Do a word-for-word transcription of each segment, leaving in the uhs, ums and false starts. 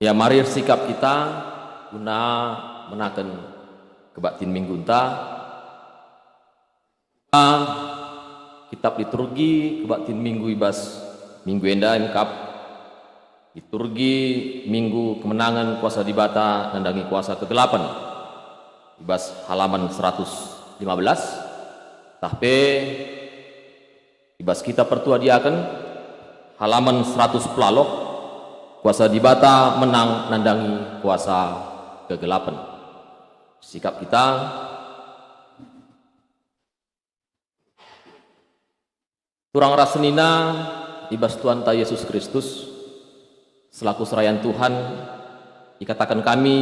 Ya, mari ersikap kita guna menaken kebaktin minggunta. Kitab liturgi kebaktin minggu i bas minggu enda emkap liturgi Minggu Kemenangen Kuasa Dibata Nandangi Kuasa Kegelapen, i bas halaman seratus lima belas, tah pe i bas Kitab Pertua Diaken, halaman seratus pelaloh, Kuasa Dibata menang nandangi kuasa kegelapen. Sikap kita. Turang ras senina i bas Tuhanta Yesus Kristus, selaku serayan Tuhan, ikataken kami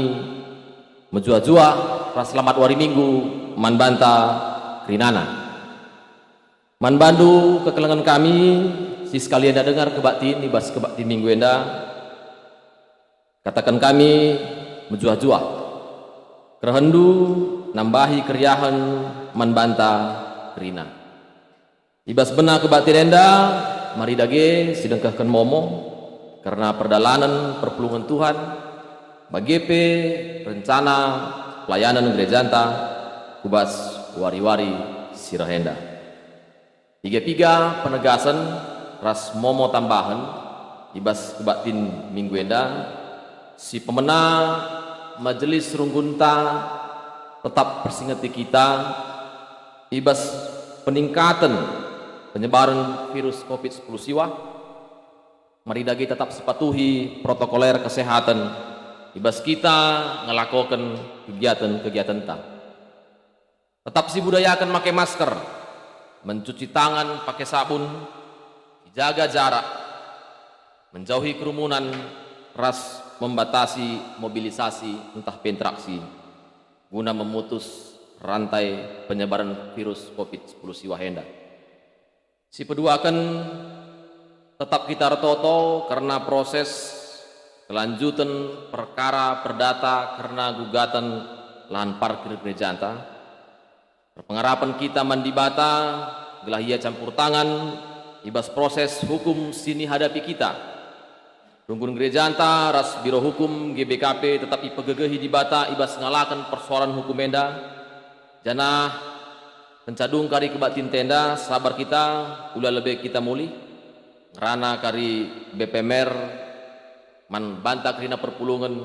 mejuah-juah ras selamat wari Minggu man banta kerinana. Man bandu kekelengen kami, si sekali enda dengar kebaktin i bas kebaktin Minggu enda, kataken kami mejuah-juah. Kerehenndu nambahi keriahen man banta kerina. I bas bena kebaktin enda, mari dage sidengkehken momo kerna perdalanen perpulungen Tuhan, bage pe rencana pelayanen gerejanta ku bas wari-wari si reh enda. Piga-piga penegasen ras momo tambahen i bas kebaktin minggu enda, si pemena majelis runggunta tetap persingeti kita i bas peningkaten penyebaren virus covid sepuluh siwah. Mari dage tetap sipatuhi protokoler kesehatan i bas kita ngelakoken kegiaten-kegiatenta. Tetap sibudayaken make masker, mencuci tangan pake sabun, sijaga jarak, menjauhi kerumunan, ras membatasi mobilisasi ntah pe interaksi guna memutus rantai penyebaren virus covid sepuluh siwah enda. Sipeduaken, tetap kita ertoto kerna proses kelanjuten perkara perdata kerna gugaten lahan parkir gerejanta. Erpengarapen kita man Dibata gelah Ia campur tangan i bas proses hukum si nihadapi kita. Runggun gerejanta ras Biro Hukum G B K P tetap ipegegehi Dibata i bas ngalaken persoalen hukum enda, janah kenca dung kari kebaktinta enda, sabar kita, ula lebe kita mulih, ngerana kari B P M R man banta kerina perpulungen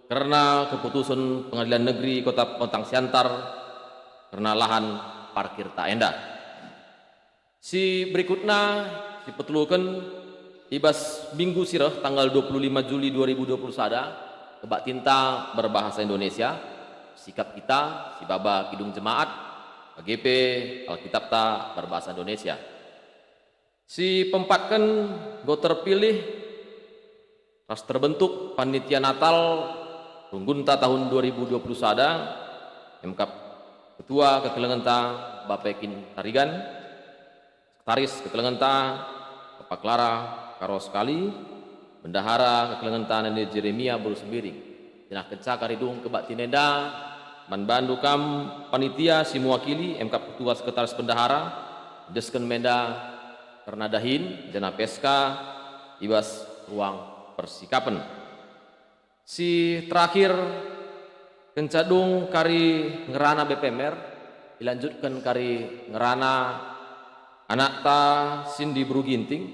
kerna keputusen Pengadilan Negeri Kota Pematang Siantar kerna lahan parkirta enda. Si berikutna, sipeteluken, i bas minggu si reh tanggal dua puluh lima Juli dua ribu dua puluh sada, kebaktinta berbahasa Indonesia, sikap kita, sibaba kidung jemaat, bage pe Alkitabta berbahasa Indonesia. Si peempatken, enggo terpilih ras terbentuk Panitia Natal runggunta tahun dua ribu dua puluh sada, emkap Ketua kekelengenta Bapa Yakin Tarigan, Sekretaris kekelengenta Bapa Klara Karo Sekali, Bendahara kekelengenta Nene Jeremia Boru Sembiring. Janah kenca kari dung kebaktin enda, man bandu kam panitia si mewakili, emkap Ketua Sekretaris Bendahara, endesken menda kerna dahin, janah peska i bas ruang persikapen. Si terakhir, kenca dung kari ngerana B P M R, ilanjutken kari ngerana anakta Sindi Beru Ginting,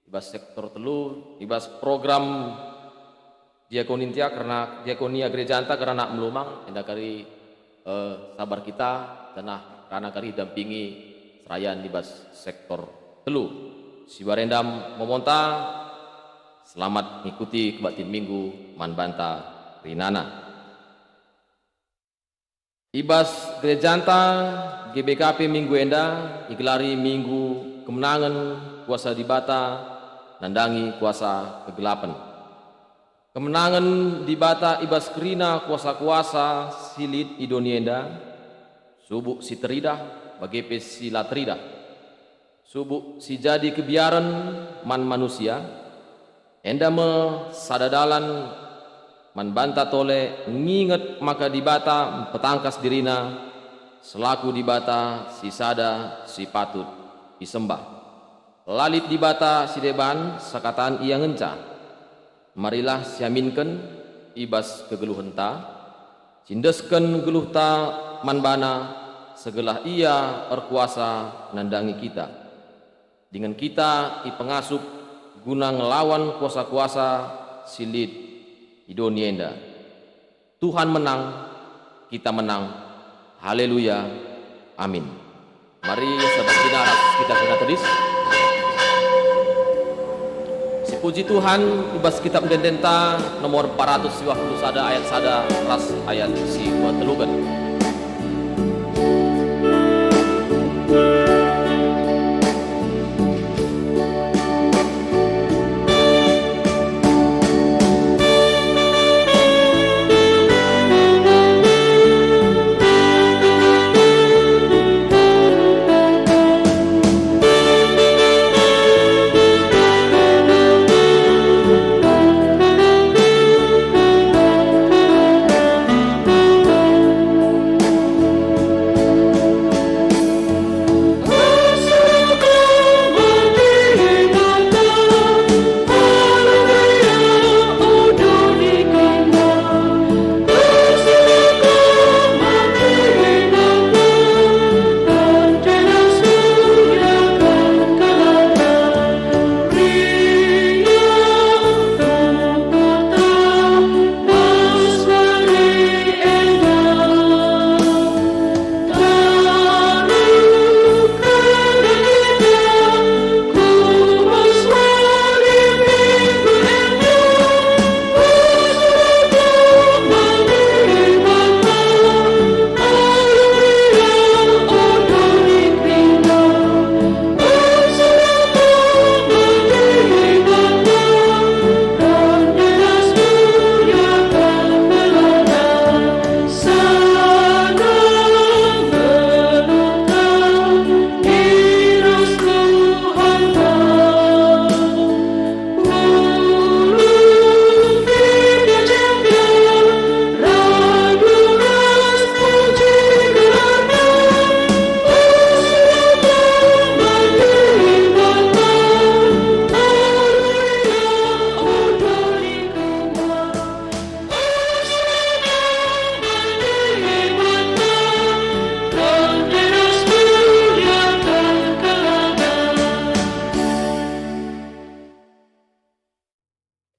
i bas sektor telu, i bas program diakoninta kerna diakonia gerejanta kerna anak melumang, enda kari, eh, sabar kita, janah kerna kari dampingi serayan i bas sektor telu. Sibar enda momonta, selamat ngikuti kebaktin minggu man banta rinana. I bas gerejanta G B K P minggu enda igelari Minggu Kemenangen Kuasa Dibata Nandangi Kuasa Kegelapen. Kemenangen Dibata i bas kerina kuasa-kuasa si lit i doni enda, subuk si teridah, bage pe si la teridah, subuk si jadi kebiaren man manusia, enda me sada dalan man banta tole nginget maka Dibata mpetangkas diriNa selaku Dibata si sada si patut isembah. La lit Dibata si deban, sekatan Ia ngenca. Marilah siaminken i bas kegeluhenta, sindesken geluhta man baNa, segelah Ia erkuasa nandangi kita, dingen kita ipengasup guna ngelawan kuasa-kuasa si lit i doni enda. Tuhan menang, kita menang. Haleluya. Amin. Mari serbasina ras kita kerina tedis. Sipuji Tuhan i bas kitab ende-endenta nomor empat ratus dua puluh sada ayat sada ras ayat si peteluken.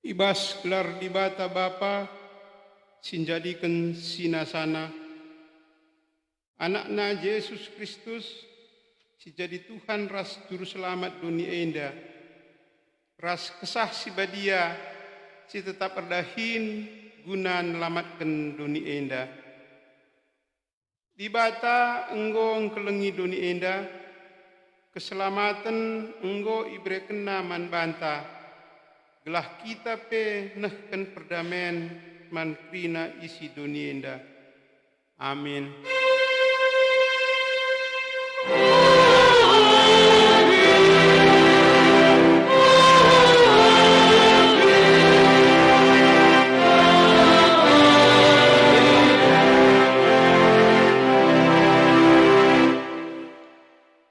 I bas gelar Dibata Bapa si njadiken sinasana, AnakNa Jesus Kristus si jadi Tuhan ras Juru Selamat doni enda, ras Kesah Si Badia si tetap erdahin guna nelamatken doni enda. Dibata enggo engkelengi doni enda, keselamaten enggo iberekenNa man banta, gelah kita pe nehken perdamen man kerina isi doni enda. Amin.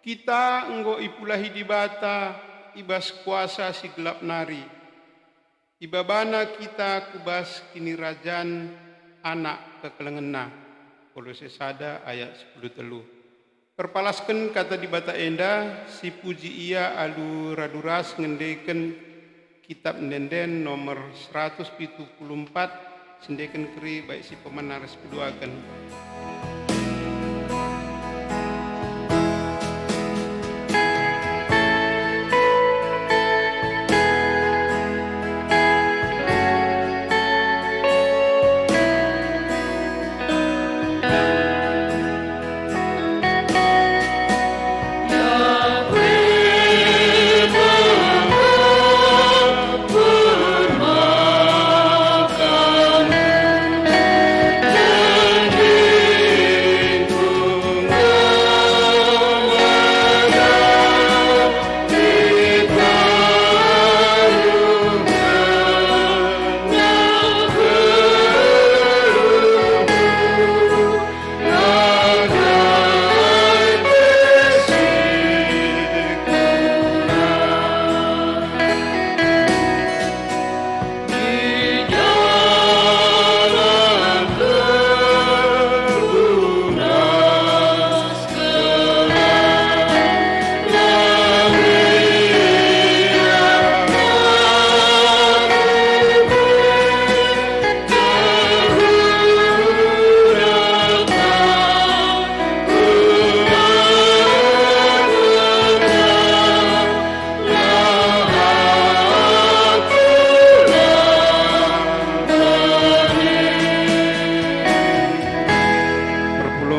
Kita enggo ipulahi Dibata i bas kuasa si gelap nari. IbabaNa kita ku bas kinirajan Anak kekelengenNa. Kolose sada ayat sepuluh telu. Perpalasken Kata Dibata enda, sipuji Ia alu radu ras ngendeken Kitap Ende-enden nomor seratus pitu puluh empat, sendeken keri baik si pemena ras peduaken.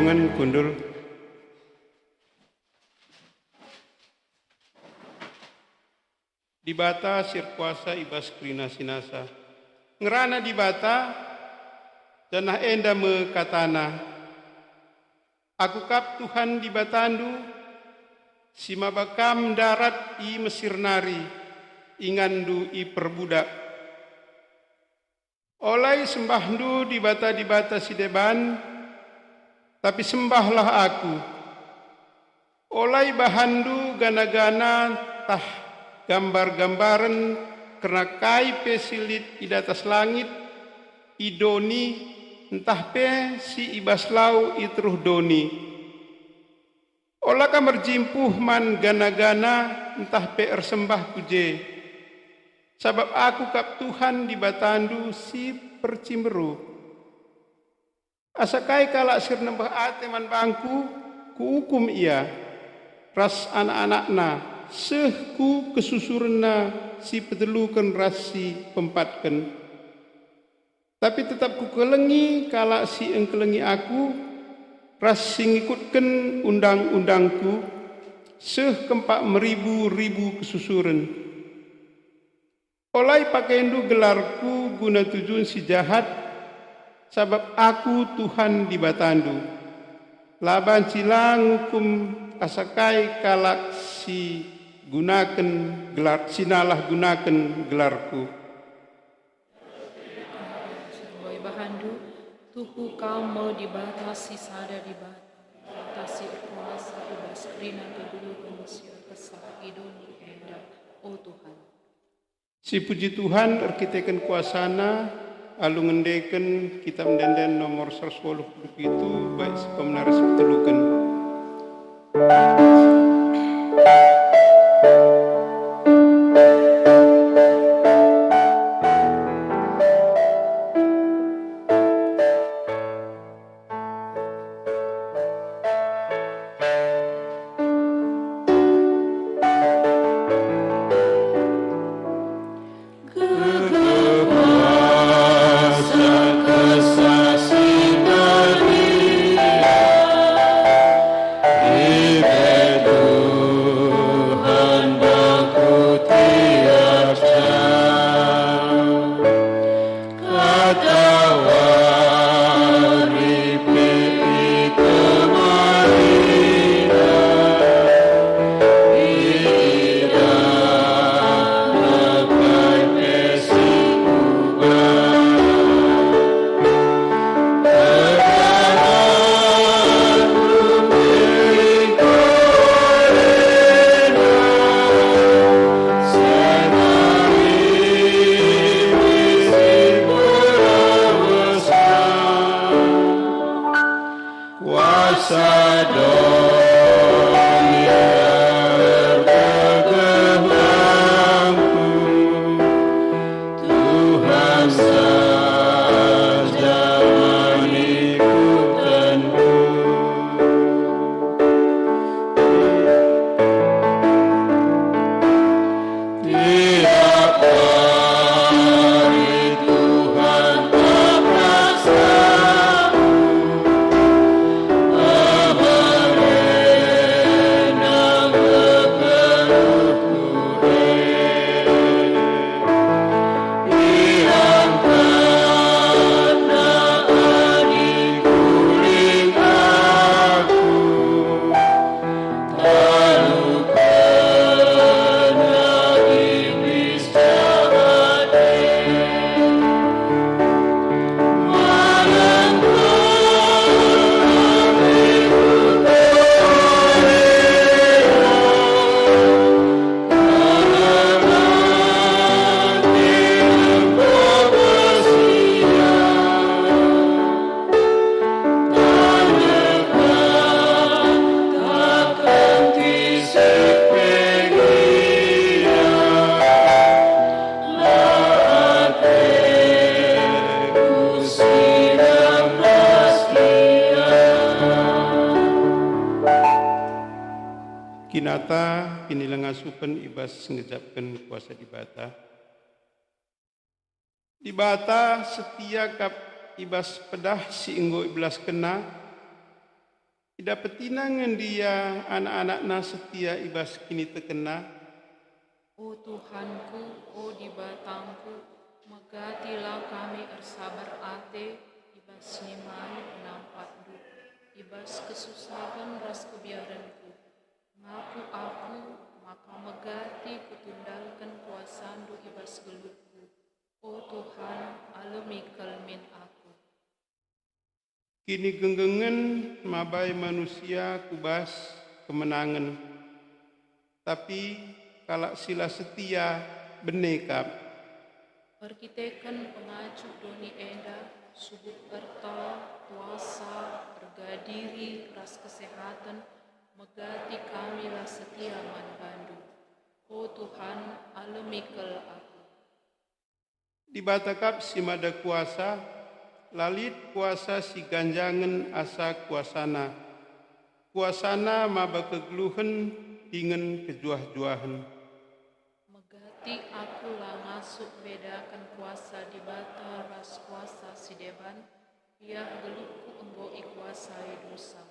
Kundul. Dibata si erkuasa i bas kerina si nasa. Ngerana Dibata, janah enda me kataNa, "Aku kap Tuhan Dibatandu, si maba kam ndarat i Mesir nari, inganndu iperbudak. Ola isembahndu dibata-dibata si deban, tapi sembahlah Aku. Ola ibahanndu gana-gana ntah gambar-gambaren kerna kai pe si lit i datas langit, i doni, ntah pe si i bas lau i teruh doni. Ola kam erjimpuh man gana-gana ntah pe ersembah ku je, sabap Aku kap Tuhan Dibatandu si percimberu. Asa kai kalak si ernembeh ate man bangKu, Kuukum ia ras anak-anakna seh ku kesusurenna si peteluken ras si peempatken. Tapi tetap Kukelengi kalak si engkelengi Aku ras si ngikutken undang-undangKu seh kempak meribu-ribu kesusuren. Ola ipakendu gelarKu guna tujun si jahat, sabap Aku Tuhan Dibatandu. La banci la ngukum asa kai kalak si gunaken gelar, si nalah gunaken gelarKu." Enggo ibahanndu, tuhu Kam me Dibata si sada Dibata, Dibata si erkuasa i bas kerina kegeluhen si erkesah i doni enda, o Tuhan. Sipuji Tuhan erkiteken kuasaNa, alu ngendeken Kitap Ende-enden nomor seratus waluh puluh pitu, bait si pemena ras si peteluken. Katawari pe ikemariNa, idah kai pe si kuga. Kuasa dohot erkegehangku, Tuhan saja manikukenku. Tiap hari Tuhan tak rasaku, memerena geluhku e. Iangkatna aning kuring aku, talukenna i bas jahat e. Malem kari ku Kinata kinilangasupen i bas ngejapken kuasa Dibata. Dibata setia kap i bas pedah si enggo ibelaskenNa, IdapetiNa nge ndia anak-anakNa setia i bas kinitekenNa? O Tuhanku, o Dibatangku, megatilah kami ersabar ate i bas nimai penampatNdu, i bas kesusahen ras kebiarenku. Ngaku aku maka megati kutundalken kuasaNdu i bas geluhku. O Tuhan, alemi kal min aku. Kinigenggengen mabai manusia ku bas kemenangen, tapi kalak si la setia bene kap. Erkiteken pengajuh doni enda, subuk erta, kuasa, erga diri, ras kesehaten, megati kami la setia man baNdu. O Tuhan, alemi kal aku. Dibata kap si mada kuasa, la lit kuasa si ganjangen asa kuasaNa. KuasaNa maba kegeluhen dingen kejuah-juahen. Megati aku la ngasup mbedaken kuasa Dibata ras kuasa si deban, iah geluhku enggo ikuasai dosa.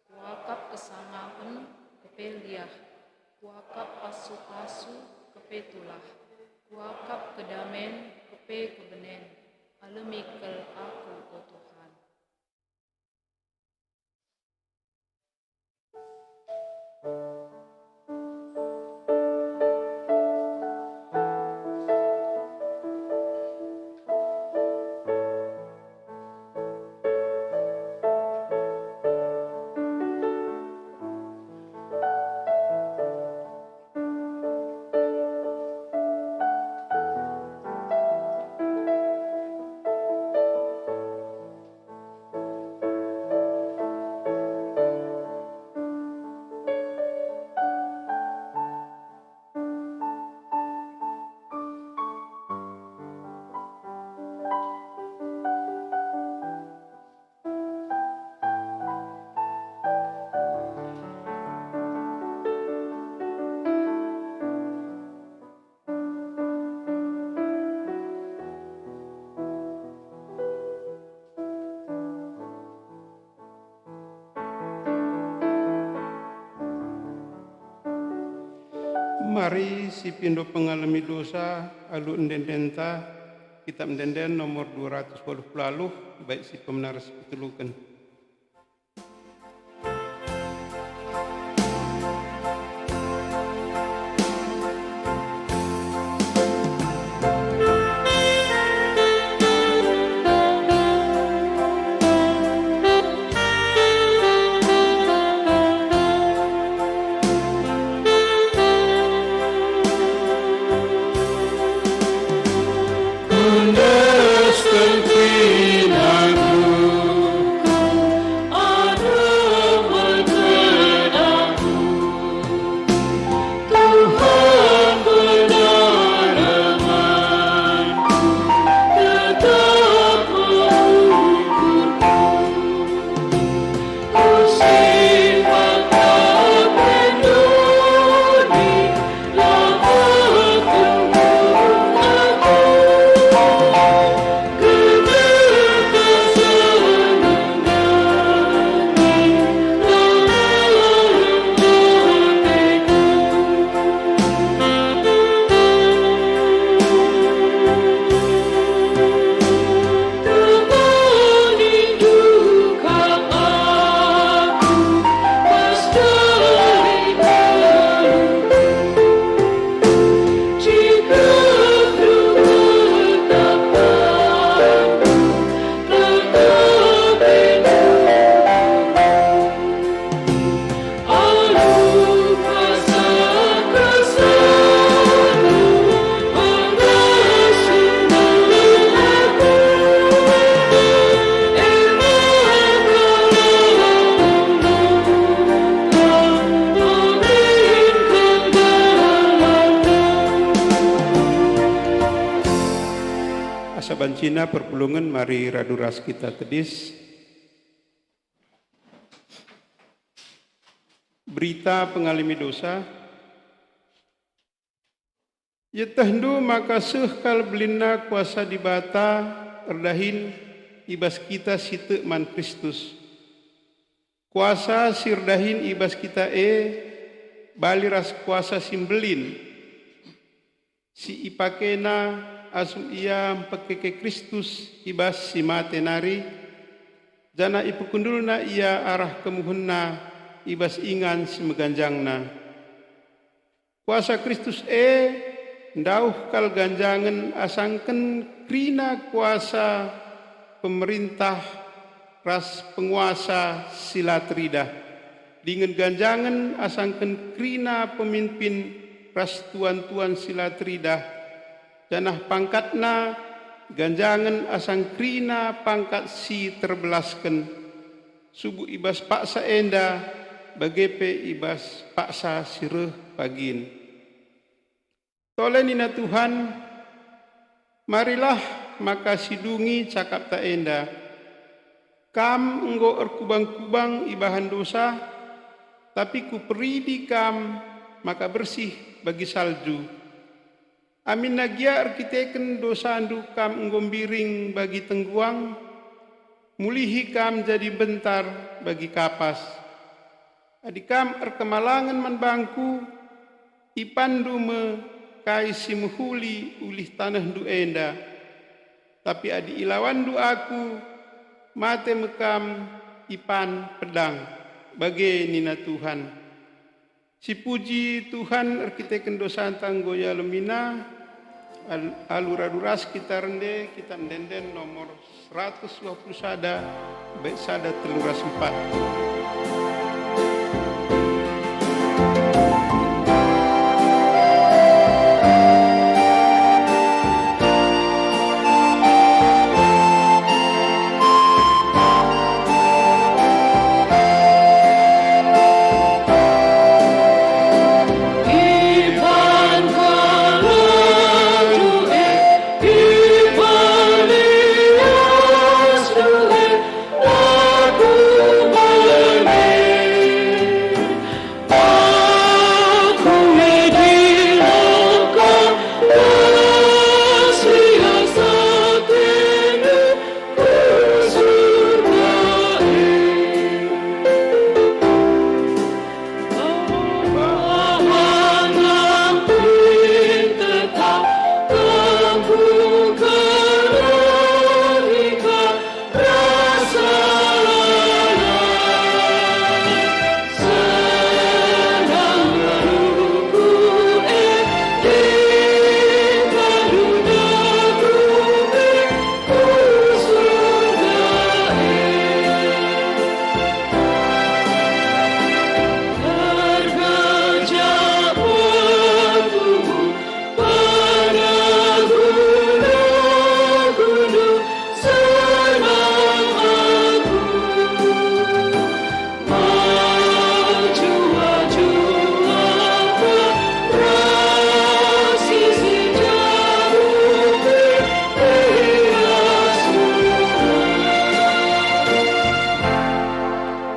Kuakap kesangapen, kepe liah. Kuakap pasu-pasu, kepe tulah. Kuakap kedamen, kepe kebenen. Alemi kal aku, o Tuhan. Mari sipindo pengalemi dosa alu ende-endenta, Kitap Ende-enden nomor dua ratus waluh puluh alu, bait si pemena ras si peteluken. Asa bancina perpulungen, mari radu ras kita tedis. Berita pengalemi dosa. Ietehndu maka seh kal belinna kuasa Dibata erdahin i bas kita si tek man Kristus. Kuasa si erdahin i bas kita e bali ras kuasa si mbelin, si ipakena asum ia mpekeke Kristus i bas si mate nari, janah ipekundulna ia arah kemuhenna i bas ingan si meganjangna. Kuasa Kristus e ndauh kal ganjangen asangken kerina kuasa pemerintah ras penguasa si la teridah, dingen ganjangen asangken kerina pemimpin ras tuan-tuan si la teridah, janah pangkatna ganjangen asangken kerina pangkat si terbelasken, subuk i bas paksa enda, bage pe i bas paksa si reh pagin. Tole nina Tuhan, marilah maka sidungi cakapta enda. Kam enggo erkubang-kubang ibahan dosa, tapi Kuperidi kam maka bersih bagi salju. Aminna gia erkiteken dosandu kam enggo mbiring bagi tengguang, mulihi kam jadi bentar bagi kapas. Adi kam erkemalangen man bangKu, ipanndu me kai si mehuli ulih tanehndu enda. Tapi adi ilawanndu Aku, mate me kam ipan pedang, bage nina Tuhan. Sipuji Tuhan erkiteken dosanta enggo ialemiNa, al-, alu radu ras kita rende kitab ende-enden nomor seratus dua puluh sada, bait sada telu ras empat.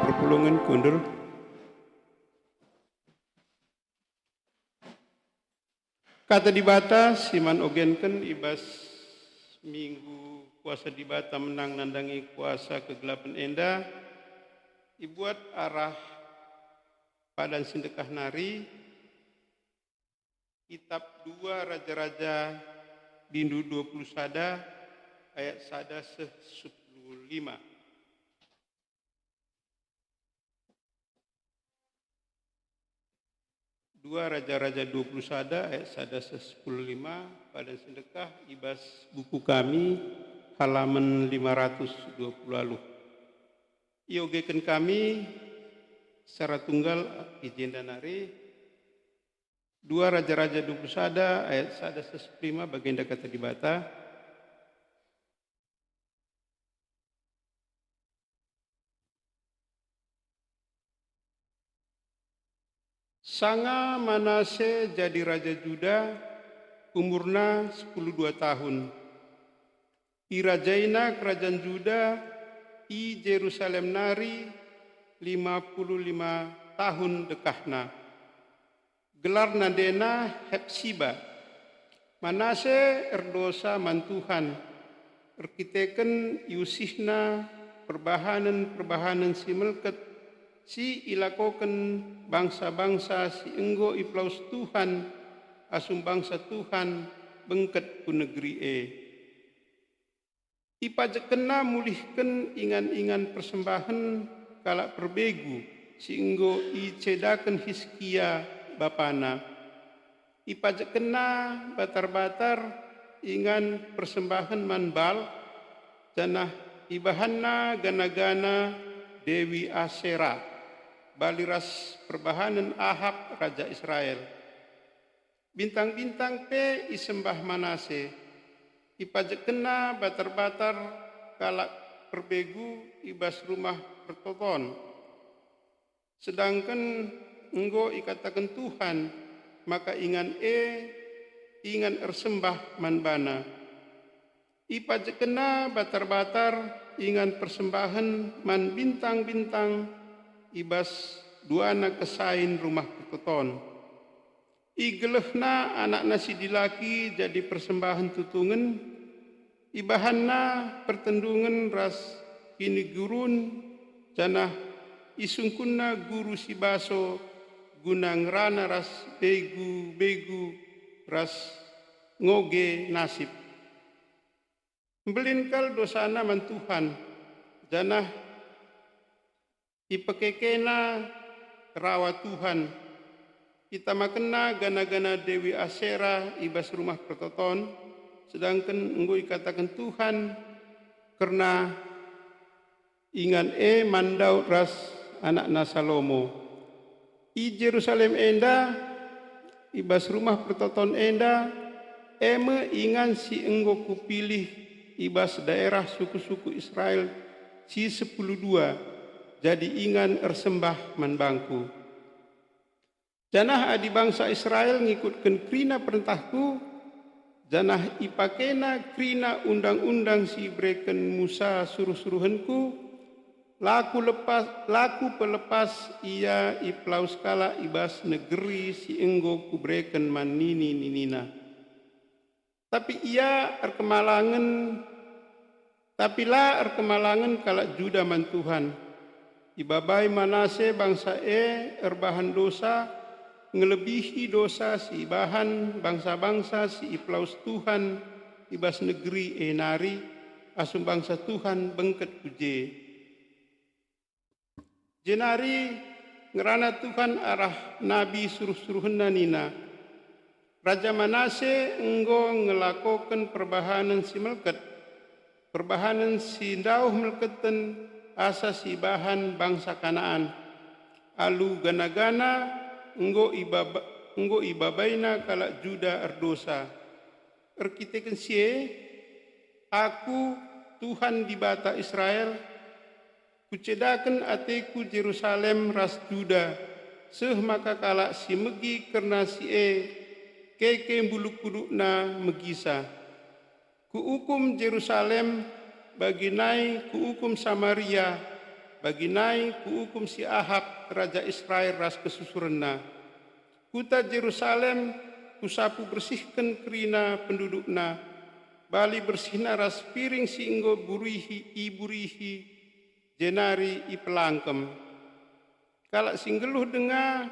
Perpulungen kundul. Kata Dibata si man ogenken i bas Minggu Kuasa Dibata menang nandangi kuasa kegelapen enda, ibuat arah padan si ndekah nari, Kitab dua Raja-Raja, bindu dua puluh sada, ayat sada seh sepuluh lima. Dua Raja-Raja dua puluh sada ayat sada seh sepuluh lima, padan si ndekah i bas buku kami, halaman lima ratus dua puluh alu. Iogeken kami secara tunggal i jenda nari, dua Raja-Raja dua puluh sada ayat sada seh sepuluh lima, bagenda kata Dibata. Sanga Manase jadi raja Juda, umurna sepuluh dua tahun. Irajaina kerajan Juda i Jerusalem nari lima puluh lima tahun dekahna. Gelar nandena Hepsiba. Manase erdosa man Tuhan, erkiteken iusihna perbahanen-perbahanen si melket si ilakoken bangsa-bangsa si enggo ipelawes Tuhan asum bangsa Tuhan bengket ku negeri e. IpajekkenNa mulihken ingan-ingan persembahen kalak perbegu si enggo icedaken Hiskia bapana. IpajekkenNa batar-batar ingan persembahen man Baal, janah ibahanNa gana-gana Dewi Asera, bali ras perbahanen Ahap raja Israel. Bintang-bintang pe isembah Manase. Ipajekkenna batar-batar kalak perbegu i bas rumah pertoton. Sedangken enggo ikataken Tuhan maka ingan e ingan ersembah man bana. Ipajekkenna batar-batar ingan persembahen man bintang-bintang i bas duana kesain rumah pertoton. Igelehna anakna si dilaki jadi persembahen tutungen, ibahanna pertendungen ras kinigurun, janah isungkunna guru si baso guna ngerana ras begu-begu ras ngoge nasip. Mbelin kal dosana man Tuhan, janah ipekekena rawa Tuhan. Itamakenna gana-gana Dewi Asera i bas rumah pertoton, sedangken enggo ikataken Tuhan kerna ingan e man Daud ras anakna Salomo. I Jerusalem enda, i bas rumah pertoton enda, e me ingan si enggo kupilih i bas daerah suku-suku Israel si sepuluh dua, jadi ingan ersembah man bangKu. Janah adi bangsa Israel ngikutken kerina perentahKu, janah ipakena kerina undang-undang si ibereken Musa suruh-suruhenKu, la Kulepas, la Kupelepas ia ipelawes kalak i bas negeri si enggo Kubereken man nini-ninina. Tapi ia erkemalangen, tapi la erkemalangen kalak Juda man Tuhan. Ibabai Manase bangsa e erbahan dosa, ngelebihi dosa si ibahan bangsa-bangsa si ipelawes Tuhan i bas negeri e nari, asum bangsa Tuhan bengket ku je. Jenari ngerana Tuhan arah nabi suruh-suruhenNa nina, "Raja Manase enggo ngelakoken perbahanen si melket, perbahanen si ndauh melketen asa si ibahan bangsa Kanaan. Alu gana-gana enggo ibaba-, enggo ibabaina kalak Juda erdosa. Erkiteken si e, Aku, Tuhan Dibata Israel, Kucedaken ateKu Jerusalem ras Juda, seh maka kalak si megi kerna si e keke mbuluk kudukna megisa. Kuukum Jerusalem, bagi nai Kuukum Samaria, bagi nai Kuukum si Ahap raja Israel ras kesusurenna. Kuta Jerusalem Kusapu bersihken kerina pendudukna, bali bersihna ras piring si enggo burihi, iburihi, jenari ipelangkem. Kalak si nggeluh denga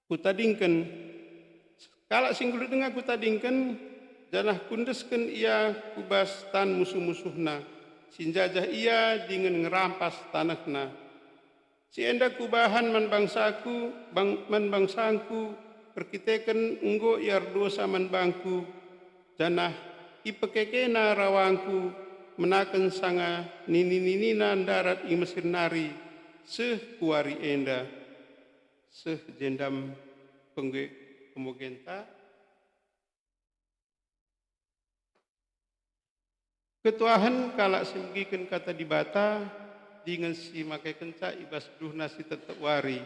Kutadingken, kalak si nggeluh denga Kutadingken, janah Kuendesken ia ku bas tan musuh-musuhna, si njajah ia dingen ngerampas tanehna. Si enda Kubahan man bangsaKu, bang-, man bangsangKu, erkiteken enggo ia erdosa man bangKu, janah ipekekena rawangKu menaken sanga nini-ninina ndarat i Mesir nari seh ku wari enda. Seh jendam pengge-, pemogenta. Ketuahen kalak si megiken Kata Dibata dingen si makekenca i bas duhna si tep-tep wari.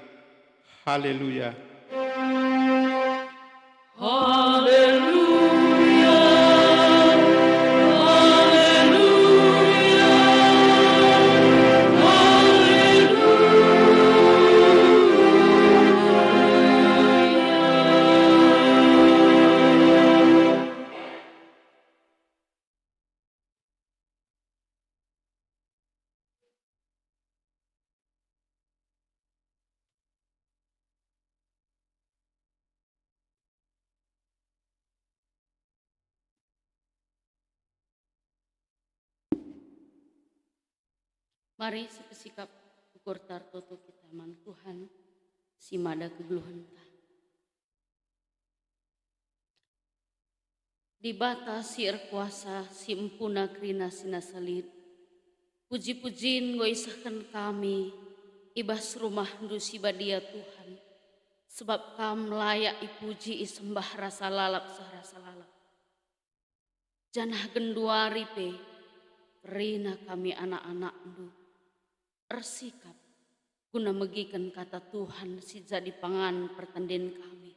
Haleluya. Haleluya. Haleluya. Haleluya. Mari sipesikap ukur tartoto kita man Tuhan, si mada kegeluhenta. Dibata si erkuasa, si empuna kerina si nasa lit, puji-pujin enggo isehken kami i bas rumahNdu si badia, Tuhan, sebab Kam layak ipuji, isembah rasa lalap seh rasa lalap. Janah genduari pe kerina kami anak-anakNdu ersikap guna megiken kata Tuhan si jadi pangan pertenden kami.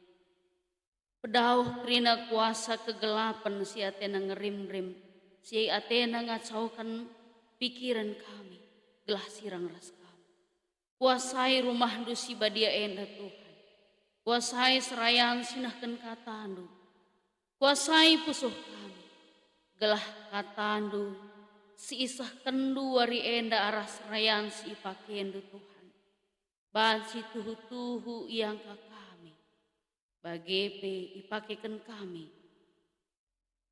Pedauh kerina kuasa kegelapen si atena ngerimrim, si atena ngacauken pikiren kami, gelah sirang ras Kam. Kuasai rumahNdu si badia enda, Tuhan. Kuasai serayan si nehken kataNdu. Kuasai pusuh kami, gelah kataNdu si isehkenNdu wari enda arah serayan si ipakeNdu, Tuhan, banci tuhu-tuhu iangka kami, bage pe ipakeken kami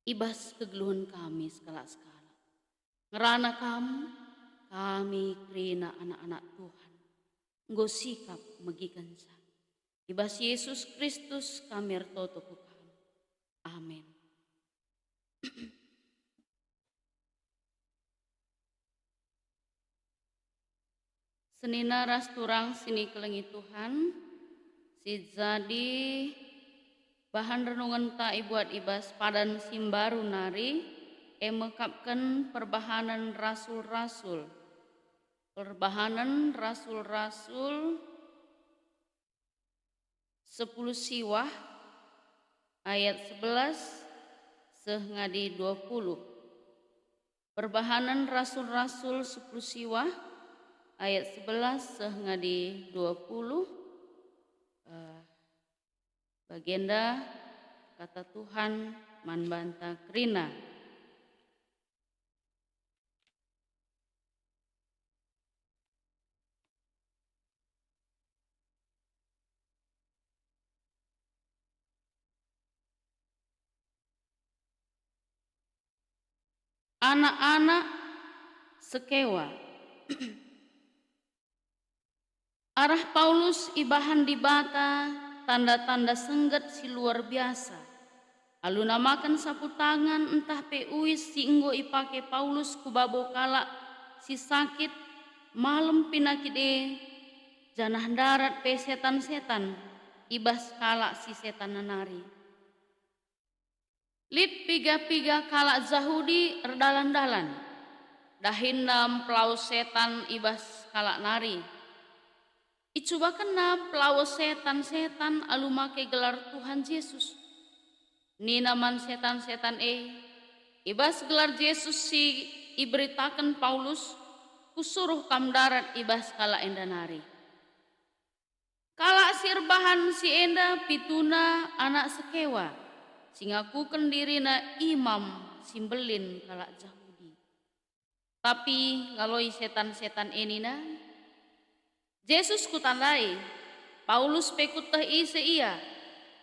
i bas kegeluhen kami sekalak-sekalak. Ngerana Kam, kami kerina anak-anak Tuhan enggo sikap megikenca. I bas Yesus Kristus kami ertoto ku Kam. Amin. Senina ras turang si nikelengi Tuhan, si jadi bahan renungenta ibuat i bas padan si mbaru nari, e mekapken Perbahanen Rasul-rasul. Perbahanen Rasul-rasul, sepuluh siwah, ayat sebelas seh ngadi dua puluh. Perbahanen Rasul-rasul sepuluh siwah, ayat sebelas seh ngadi dua puluh. Eh, bagenda kata Tuhan man banta kerina. Anak-anak sekewa. Arah Paulus ibahan Dibata tanda-tanda sengget si luar biasa. Alu namaken sapu tangan ntah pe uis si enggo ipake Paulus ku babo kalak si sakit, malem pinakit e, janah ndarat pe setan-setan i bas kalak si setan nari. Lit piga-piga kalak Jahudi erdalan-dalan. Dahinna mpelawes setan i bas kalak nari. Icubakenna mpelawes setan-setan alu make gelar Tuhan Jesus. Nina man setan-setan e, "I bas gelar Jesus si iberitaken Paulus, kusuruh kam ndarat i bas kalak enda nari." Kalak si erbahan si enda pituna anak sekewa, si ngakuken dirina imam si mbelin kalak Jahudi. Tapi ngaloi setan-setan e nina, "Jesus kutandai, Paulus pe kueteh ise ia,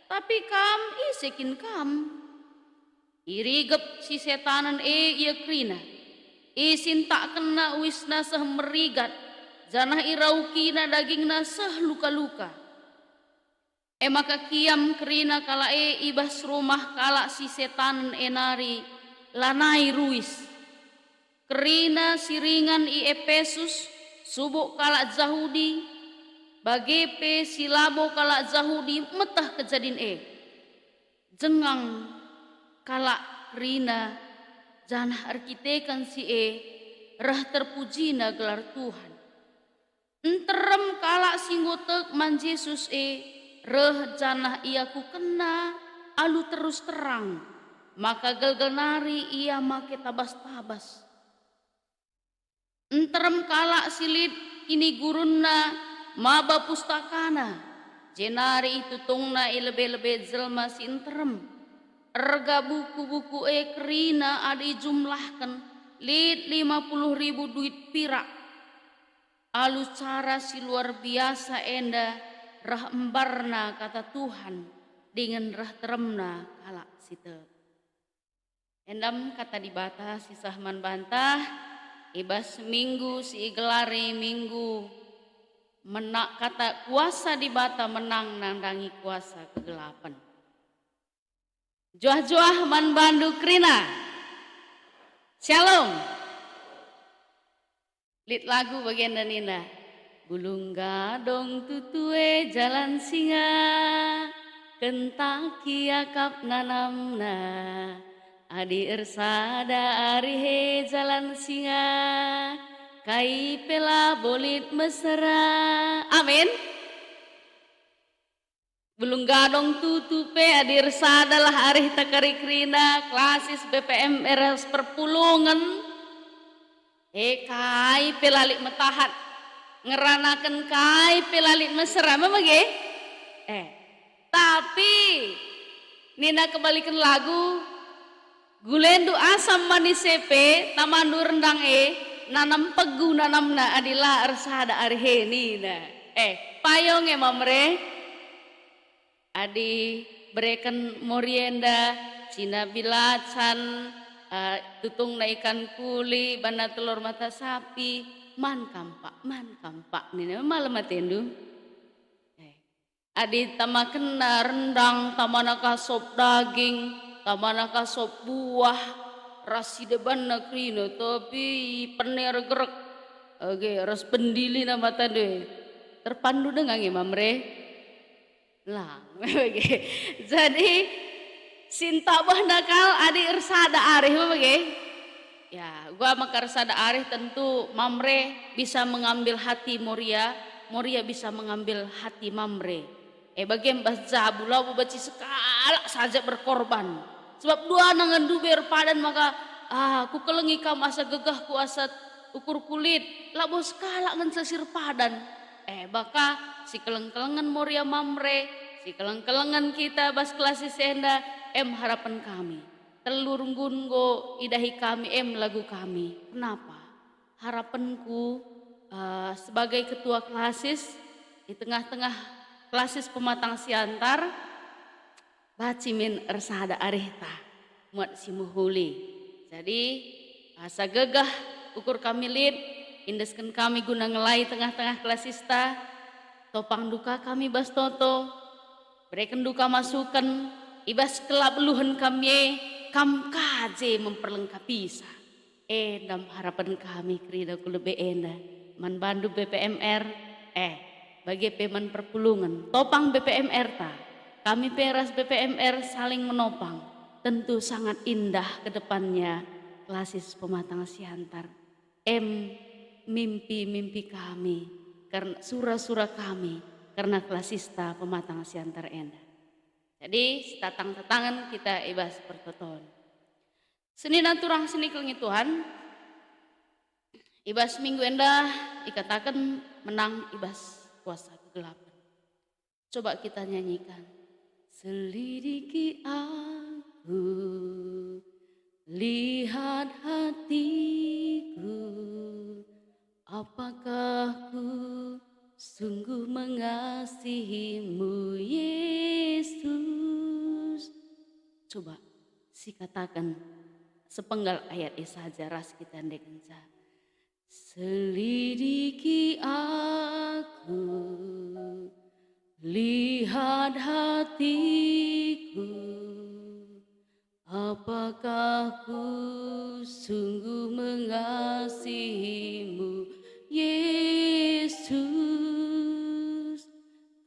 tapi kam ise kin kam?" Irigep si setanen e ia kerina, isintakkenna uisna seh merigat, janah iraukina dagingna seh luka-luka. E maka kiam kerina kalak e i bas rumah kalak si setanen e nari, lanai ruis. Kerina si ringan i Epesus, subuk kalak Jahudi, bage pe si labo kalak Jahudi meteh kejadin e. Jengang kalak kerina, janah erkiteken si e reh terpujina gelar Tuhan. Nterem kalak si enggo tek man Jesus e reh janah iakukenna alu terus terang maka gelgel nari ia make tabas-tabas. Nterem kalak si lit kinigurunna maba pustakana, jenari itutungna i lebe-lebe jelma si nterem. Erga buku-buku e kerina adi ijumlahken, lit lima puluh ribu duit pirak. Alu cara si luar biasa enda reh embarna kata Tuhan dingen reh teremna kalak si tek. Endam kata Dibata si seh man banta, i bas minggu si igelari minggu menak kata kuasa Dibata menang nandangi kuasa kegelapen. Juah-juah man bandu kerina. Shalom. Lit lagu bagenda nina, "Bulung gadong tutue jalan singa, kenca kiakap nanamna, adi ersada ari he jalan singa, kai pe labo lit mesera." Amin. Bulung gadong tutu pe adi ersadalah arihta kari kerina, klasis B P M ras perpulungen. E, kai pe la lit metahat, ngeranaken kai pe la lit mesera, me bage? Eh, tapi nina kebaliken lagu, "Gulendu asam manis e pe, tamandu rendang e, nanam pegu nanamna adi la ersada ari he," nina. Eh, payo nge Mamre. Adi bereken Moria enda, cina bilacan, eh, tutungna ikan kuli, banna telur mata sapi, man kam pak, man kam pak, nina, malem atendu. Eh, adi tamakenna rendang, tamana ka sop daging, tamana ka sop buah, ras si debanna kerina, tapi pene regerek, age, ras pendilina matandu e. Terpandu denga nge Mamre? Lang, bage. Jadi, si ntabehna kal adi ersada arih, bage. Ya, gua maka ersada arih tentu Mamre bisa mengambil hati Moria, Moria bisa mengambil hati Mamre. E bage bas jabu labo banci sekalak saja berkorban. Sebab duana ngendu ber padan maka, ah, kukelengi kam asa gegahku, asa ukur kulit, labo sekalak ngenca si erpadan. Eh, baka sikeleng-kelengen Moria Mamre, sikeleng-kelengen kita bas klasis enda, em harapen kami. Telu renggun enggo idahi kami, em lagu kami. Kenapa? Harapenku, eh, sebagai ketua klasis di tengah-tengah klasis pematang Siantar, banci min ersada arihta muat si mehuli. Jadi, asa gegah ukur kami lit, indesken kami guna ngelai tengah-tengah klasista, topangdu ka kami bas toto, berekenndu ka masuken, i bas kelabeluhen kami e, kam ka je memperlengkapisa. Enda me harapen kami kerina ku lebe enda, man bandu B P M R, eh, bage pe man perpulungen. Topang B P M R ta. Kami pe ras B P M R saling menopang. Tentu sangat indah ke depannya klasis pematang Siantar. Em mimpi-mimpi kami, karena sura-sura kami, karena klasista pematang Siantar enda. Jadi, sitatang-tatangen kita i bas pertoton. Senina turang si nikelengi Tuhan, i bas minggu enda ikataken menang i bas kuasa kegelapan. Coba kita nyanyikan. Selidiki aku, lihat hatiku, apakah ku sungguh mengasihimu, Yesus? Coba sikataken sepenggal ayat e saja ras kita ndekenca. Selidiki aku, lihat hatiku, apakah ku sungguh mengasihimu, Yesus?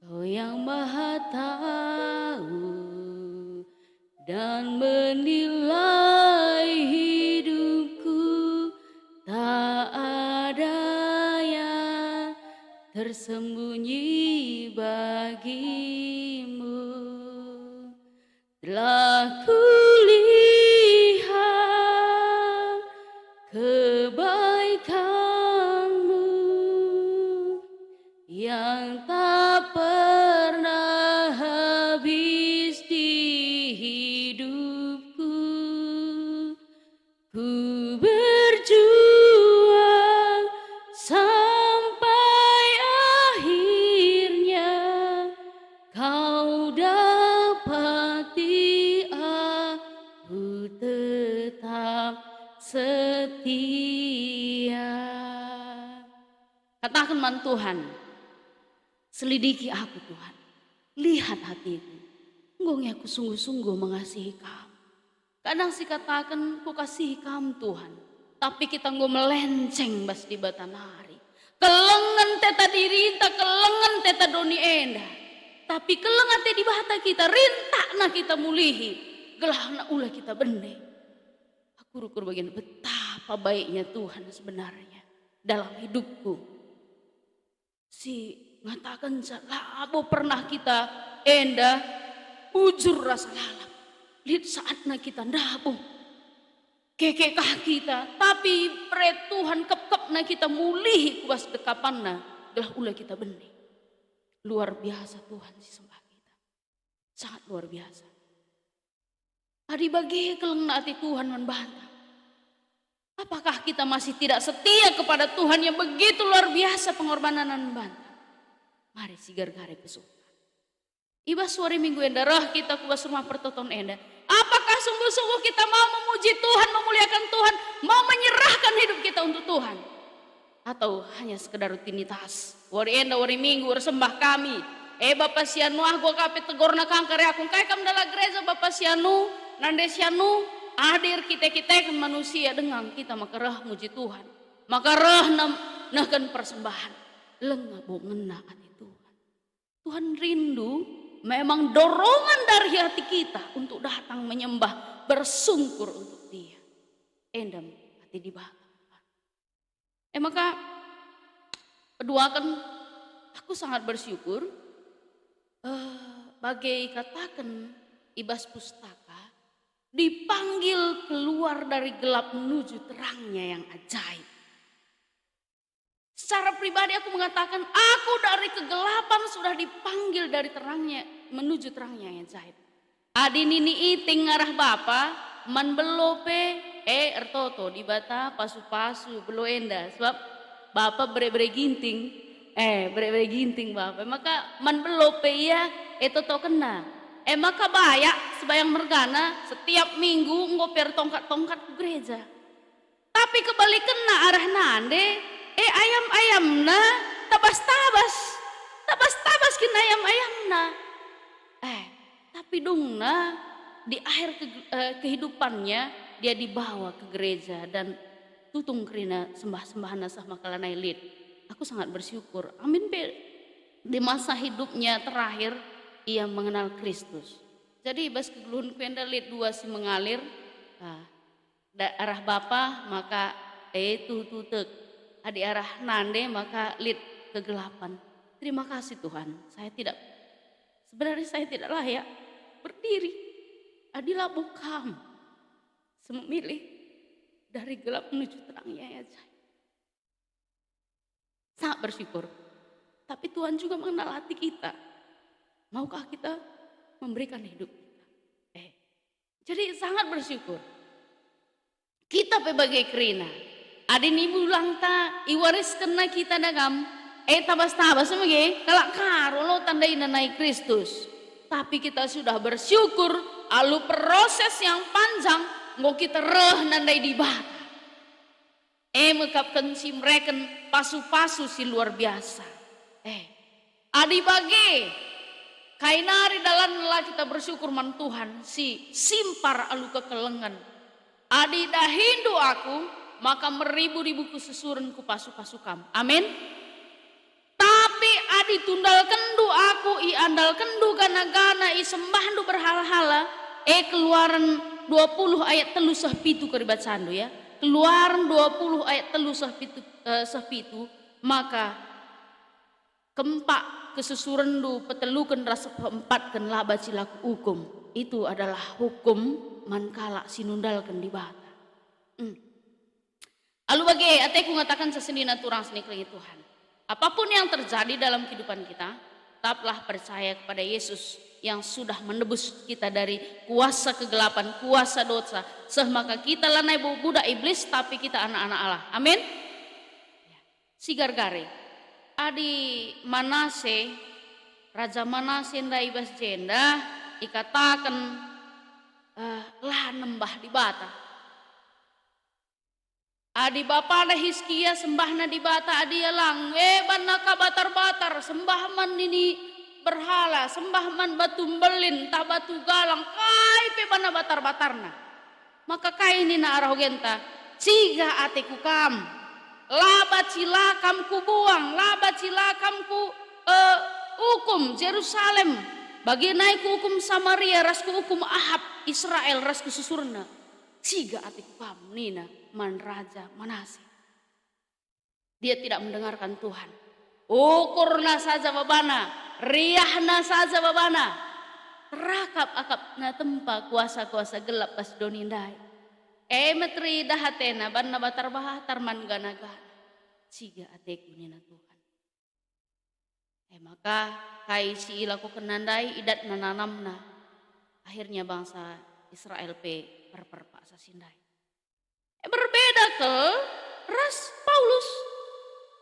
Kau yang Maha Tahu dan menilai hidupku, tak ada yang tersembunyi bagimu. Telah kulihat kebaikanmu yang tak pernah habis di hidupku. Ku berjuang sampai akhirnya, kau dapati aku tetap setia. Kataken man Tuhan, "Selidiki aku, Tuhan. Lihat hatiku. Enggo nge aku sungguh-sungguh mengasihi Kam." Kadang sikataken, "Kukasihi Kam, Tuhan." Tapi kita enggo melenceng bas Dibata nari. Kelengen teta dirinta, kelengen teta doni enda. Tapi keleng ate Dibata kita, rintakna kita mulihi, gelahna ula kita bene. Aku rukur bagian betapa baiknya Tuhan sebenarnya dalam hidupku. Si ngatakenca labo pernah kita enda bujur rasa lalap. Lit saatna kita ndabo. Keke kah kita, tapi pret Tuhan kepkepna kita mulihi ku bas dekapanna, gelah ula kita bene. Luar biasa Tuhan si sembah kita. Sangat luar biasa. Adi bage kelengna ate Tuhan man banta, apakah kita masih tidak setia kepada Tuhan yang begitu luar biasa pengorbananna man banta? Mari sigar-gare pesuka. I bas wari Minggu enda reh kita ku bas Rumah Pertoton enda. Apakah sungguh-sungguh kita mau memuji Tuhan, memuliakan Tuhan, mau menyerahkan hidup kita untuk Tuhan? Atau hanya sekedar rutinitas? Wari enda wari Minggu ersembah kami. Eh, Bapa si anu ah, gua kape tegorna kangkar aku. Engkai kam ndalah gereja, Bapa si anu, nande si anu? Adi erkite-kiteken manusia denga kita maka reh muji Tuhan. Maka reh nem-, nehken persembahan. Lenga bo ngena ate Tuhan. Tuhan rindu memang dorongan dari hati kita untuk datang menyembah, bersungkur untuk Dia. Endem ate Dibata. E maka, peduaken, aku sangat bersyukur, eh, bage ikataken i bas pustaka, dipanggil keluar dari gelap menuju terangnya yang ajaib. Secara pribadi aku mengatakan, aku dari kegelapan sudah dipanggil dari terangnya menuju terangnya yang ajaib. Adi nini iting arah bapa, man belo pe, eh, ertoto Dibata pasu-pasu belo enda, sebab bapa bere-bere ginting, eh, bere-bere ginting bapa. Maka man belo pe ia, eh, totokenna. Eh, maka bayak sebayang mergana setiap minggu enggo pe ertongkat-tongkat ku gereja. Tapi kebalikenna arah nande, eh, ayam-ayamna tabas-tabas, tabas-tabas kin ayam-ayamna. Eh, tapi dungna di akhir ke-, eh, kehidupannya, dia dibawa ke gereja dan tutung kerina sembah-sembahna seh maka lanai lit. Aku sangat bersyukur. Amin pe di masa hidupnya terakhir ia mengenal Kristus. Jadi bas kegeluhenku enda lit dua si mengalir, ah, Da-, arah bapa maka, eh, tuhu-tuhu tek. Adi arah nande maka lit kegelapan. Terima kasih Tuhan, saya tidak, sebenarnya saya tidak layak berdiri. Adi labo Kam si memilih dari gelap menuju terang, ya, ya. Sangat bersyukur. Tapi Tuhan juga mengenal hati kita. Maukah kita memberikan hidup kita? Eh, jadi sangat bersyukur. Kita pe bage kerina. Adi ni bulangta iwariskenna kita dagam, eh, tabas-tabas me ge, kalak Karo lo tandaina nai Kristus. Tapi kita sudah bersyukur, alu proses yang panjang, enggo kita reh nandai Dibata. E me kap kenci mereken pasu-pasu si luar biasa. Eh, adi bage, kai nari dalanna la kita bersyukur man Tuhan si simpar alu kekelengen. Adi dahindu aku, maka meribu-ribu kesusuren ku pasu-pasu kam. Amin. Tapi adi tundalkenndu aku, iandalkenndu gana-gana, isembahndu berhala-hala, e, Keluaran dua puluh ayat telu seh pitu kari bacandu, ya. Keluaran dua puluh ayat telu seh pitu, eh, seh pitu, maka kempak kesusurenndu peteluken ras peempatken la banci la kuukum. Itu adalah hukum man kalak si nundalken Dibata. Hmm. Alu bage, ateku ngataken sesendina turang si nikelengi Tuhan. Apapun yang terjadi dalam kehidupan kita, tetaplah percaya kepada Yesus yang sudah menebus kita dari kuasa kegelapan, kuasa dosa, seh maka kita lanai bu-, budak iblis, tapi kita anak-anak Allah. Amin. Ya. Sigar-gare. Adi Manase, Raja Manase ndai bas jenda ikataken, eh, la nembah Dibata. Adi bapana Hiskia sembahna Dibata, adi ia lang, e banna ka batar-batar, sembah man nini berhala, sembah man batu mbelin, ntah batu galang, kai pe banna batar-batarna. Maka kai nina arah ogenta? Ciga ateku kam. La banci la kam kubuang, la banci la kam ku, eh, ukum Jerusalem. Bage nai kuukum Samaria ras kuukum Ahab Israel ras kususurna. Ciga ateku kam, nina man Raja Manase. Dia tidak mendengarkan Tuhan. Ukurna saja babana, riahna saja babana. Terakap akapna tempa kuasa-kuasa gelap bas doni ndai. E me teridah atena banna batar-batar man gana-gana. Ciga ateku, nina Tuhan. E maka kai si ilakokenna ndai idatna nanamna. Akhirnya bangsa Israel pe perper paksa si ndai. E, berbeda kal ras Paulus.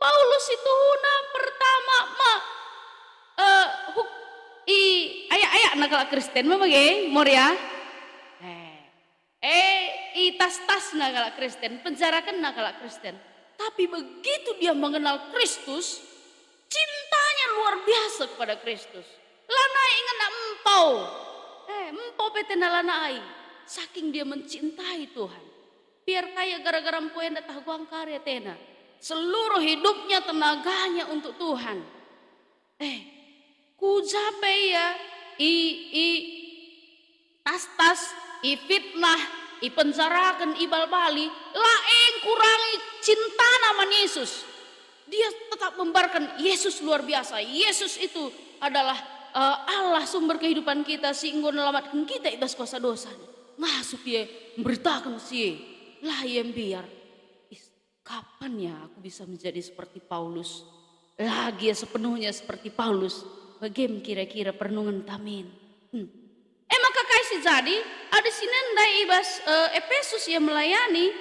Paulus situhuna pertama ma, eh, huk-, i ayak-ayakna kalak Kristen me bage, Moria. Eh, eh, i tas-tasna kalak Kristen, penjarakenna kalak Kristen. Tapi begitu dia mengenal Kristus, cintanya luar biasa kepada Kristus. Lanai ngena empau. Eh, empau pe tena lanai. Saking dia mencintai Tuhan. Biar kaya gara-gara empu enda tah guang kari atena. Seluruh hidupnya, tenaganya untuk Tuhan. Eh, kuja pe ia i, i tas-tas, i fitnah, i penjaraken, i bal-bali, la engkurangi cintana man Yesus. Dia tetap membarken Yesus luar biasa. Yesus itu adalah, eh, Allah sumber kehidupan kita si enggo nelamatken kita i bas kuasa dosa. Ngasup ia, mberitaken si e, la ia mbiar. Is, kapan ya aku bisa menjadi seperti Paulus? Lagi ya sepenuhnya seperti Paulus. Bage me kira-kira perenungenta min. Hmm. E maka kai si jadi? Adi si nenda i bas, eh, Epesus ia melayani,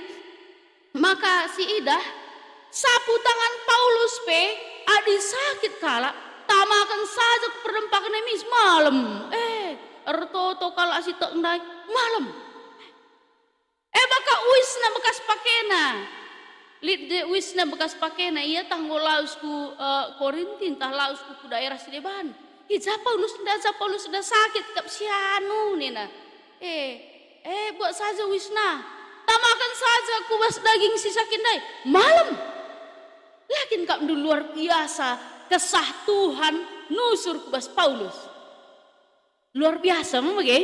maka si idah, sapu tangan Paulus pe, adi sakit kalak, tamaken saja ku perdempaken e mis, malem. Eh, ertoto kalak si tek ndai, malem. E maka uisna bekas pakena. Lit de uisna bekas pakena, ia tah enggo lawes ku, eh, Korinti, ntah lawes ku, ku daerah si deban. I ja Paulus enda, ja Paulus enda sakit kap si anu, nina. Eh, eh, buat saja uisna. Tamaken saja ku bas daging si sakit ndai. Malem. Yakin kap ndu luar biasa kesah Tuhan nusur ku bas Paulus. Luar biasa me bage.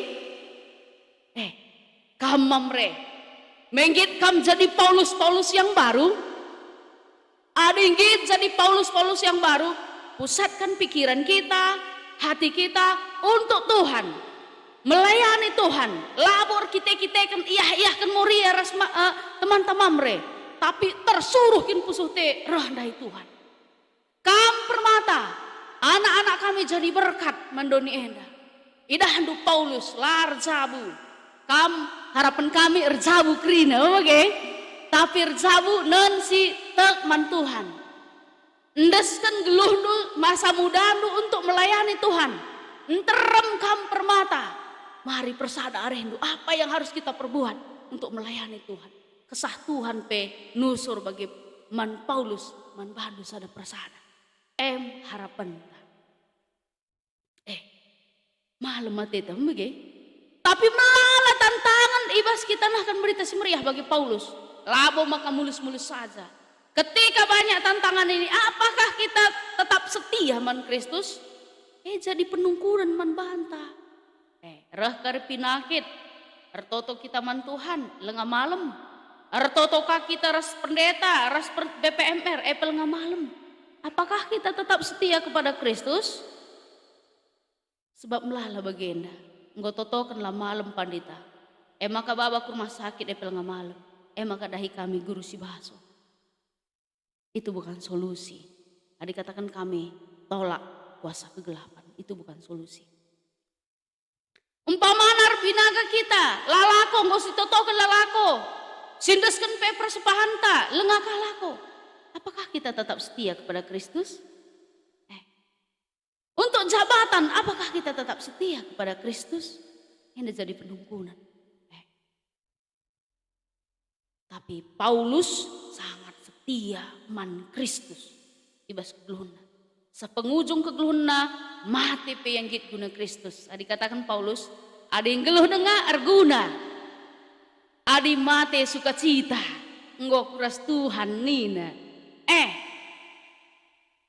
Eh, kam Mamre. Menggit kam jadi Paulus-Paulus yang baru? Adi nggit jadi Paulus-Paulus yang baru, pusatkan pikiran kita, hati kita untuk Tuhan. Melayani Tuhan, labo erkite-kiteken, iah-iahken Moria ras ma-, eh, teman-teman Mamre, tapi tersuruh kin pusuh te reh ndai Tuhan. Kam permata, anak-anak kami jadi berkat man doni enda. Idahndu Paulus la erjabu. Kam, harapen kami erjabu kerina, oke? Tapi erjabu nen si tek man Tuhan. Endesken geluhndu, masa mudandu untuk melayani Tuhan. Nterem kam permata. Mari persada arehndu, apa yang harus kita perbuat untuk melayani Tuhan. Kesah Tuhan pe nusur bage man Paulus, man bandu sada persada. Em harapenta. Eh, malem ateta me bage. Tapi melala tantangan i bas kita nahken Berita Si Meriah bagi Paulus. Labo maka mulus-mulus saja. Ketika banyak tantangan ini, apakah kita tetap setia man Kristus? Eh, jadi penungkunan man banta. Eh, reh kari pinakit, ertoto kita man Tuhan, lenga malem. Ertoto ka kita ras pendeta, ras per-, B P M R, eh, pe lenga malem. Apakah kita tetap setia kepada Kristus? Sebab melala bagenda, enggo totoken la malem pandita. Eh, maka baba ku rumah sakit, eh, pe lenga malem. Eh, maka dahi kami guru si baso. Itu bukan solusi. Adi kataken kami, tolak kuasa kegelapan. Itu bukan solusi. Umpamana erbinaga kita, la lako, enggo sitotoken la lako, sindesken pe persepahanta, lenga ka lako. Apakah kita tetap setia kepada Kristus? Eh. Untuk jabatan, apakah kita tetap setia kepada Kristus? Enda jadi penungkunan. Eh. Tapi Paulus sangat setia man Kristus i bas kegeluhenna. Sepengujung kegeluhenna, mate pe ia nggit guna Kristus. Adi kataken Paulus, "Adi nggeluh denga, erguna. Adi mate, sukacita. Enggo kuras Tuhan," nina. Eh,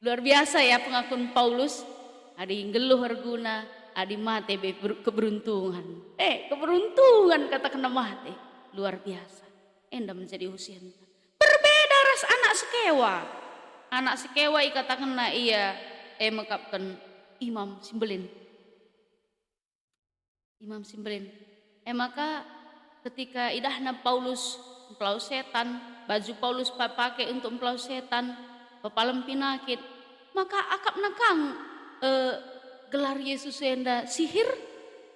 luar biasa ya pengakun Paulus. "Adi nggeluh erguna, adi mate be ber-, keberuntungan." Eh, keberuntungan katakenna mate. Luar biasa. Enda menjadi usihenta. Berbeda ras anak Skewa. Anak Skewa ikatakenna ia, e mekapken imam si mbelin. Imam si mbelin. E maka ketika idahna Paulus mpelawes setan, baju Paulus pa-, pake untuk mpelawes setan, pepalem pinakit, maka akapna kang, eh, gelar Yesus enda sihir?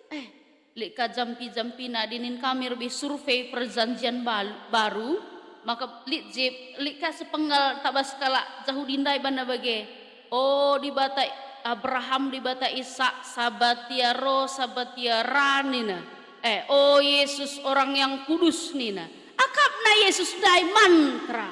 Eh, lit ka jampi-jampina, adi nin kami lebih survei Perjanjian Bal-, Baru, maka lit je, lit ka sepenggal tabas kalak Jahudi ndai banna bage. "O Dibata Abraham, Dibata Isak, Sabatia roh, Sabatia ra," nina. Eh, "O Yesus, orang yang kudus," nina. Akapna Yesus ndai mantra.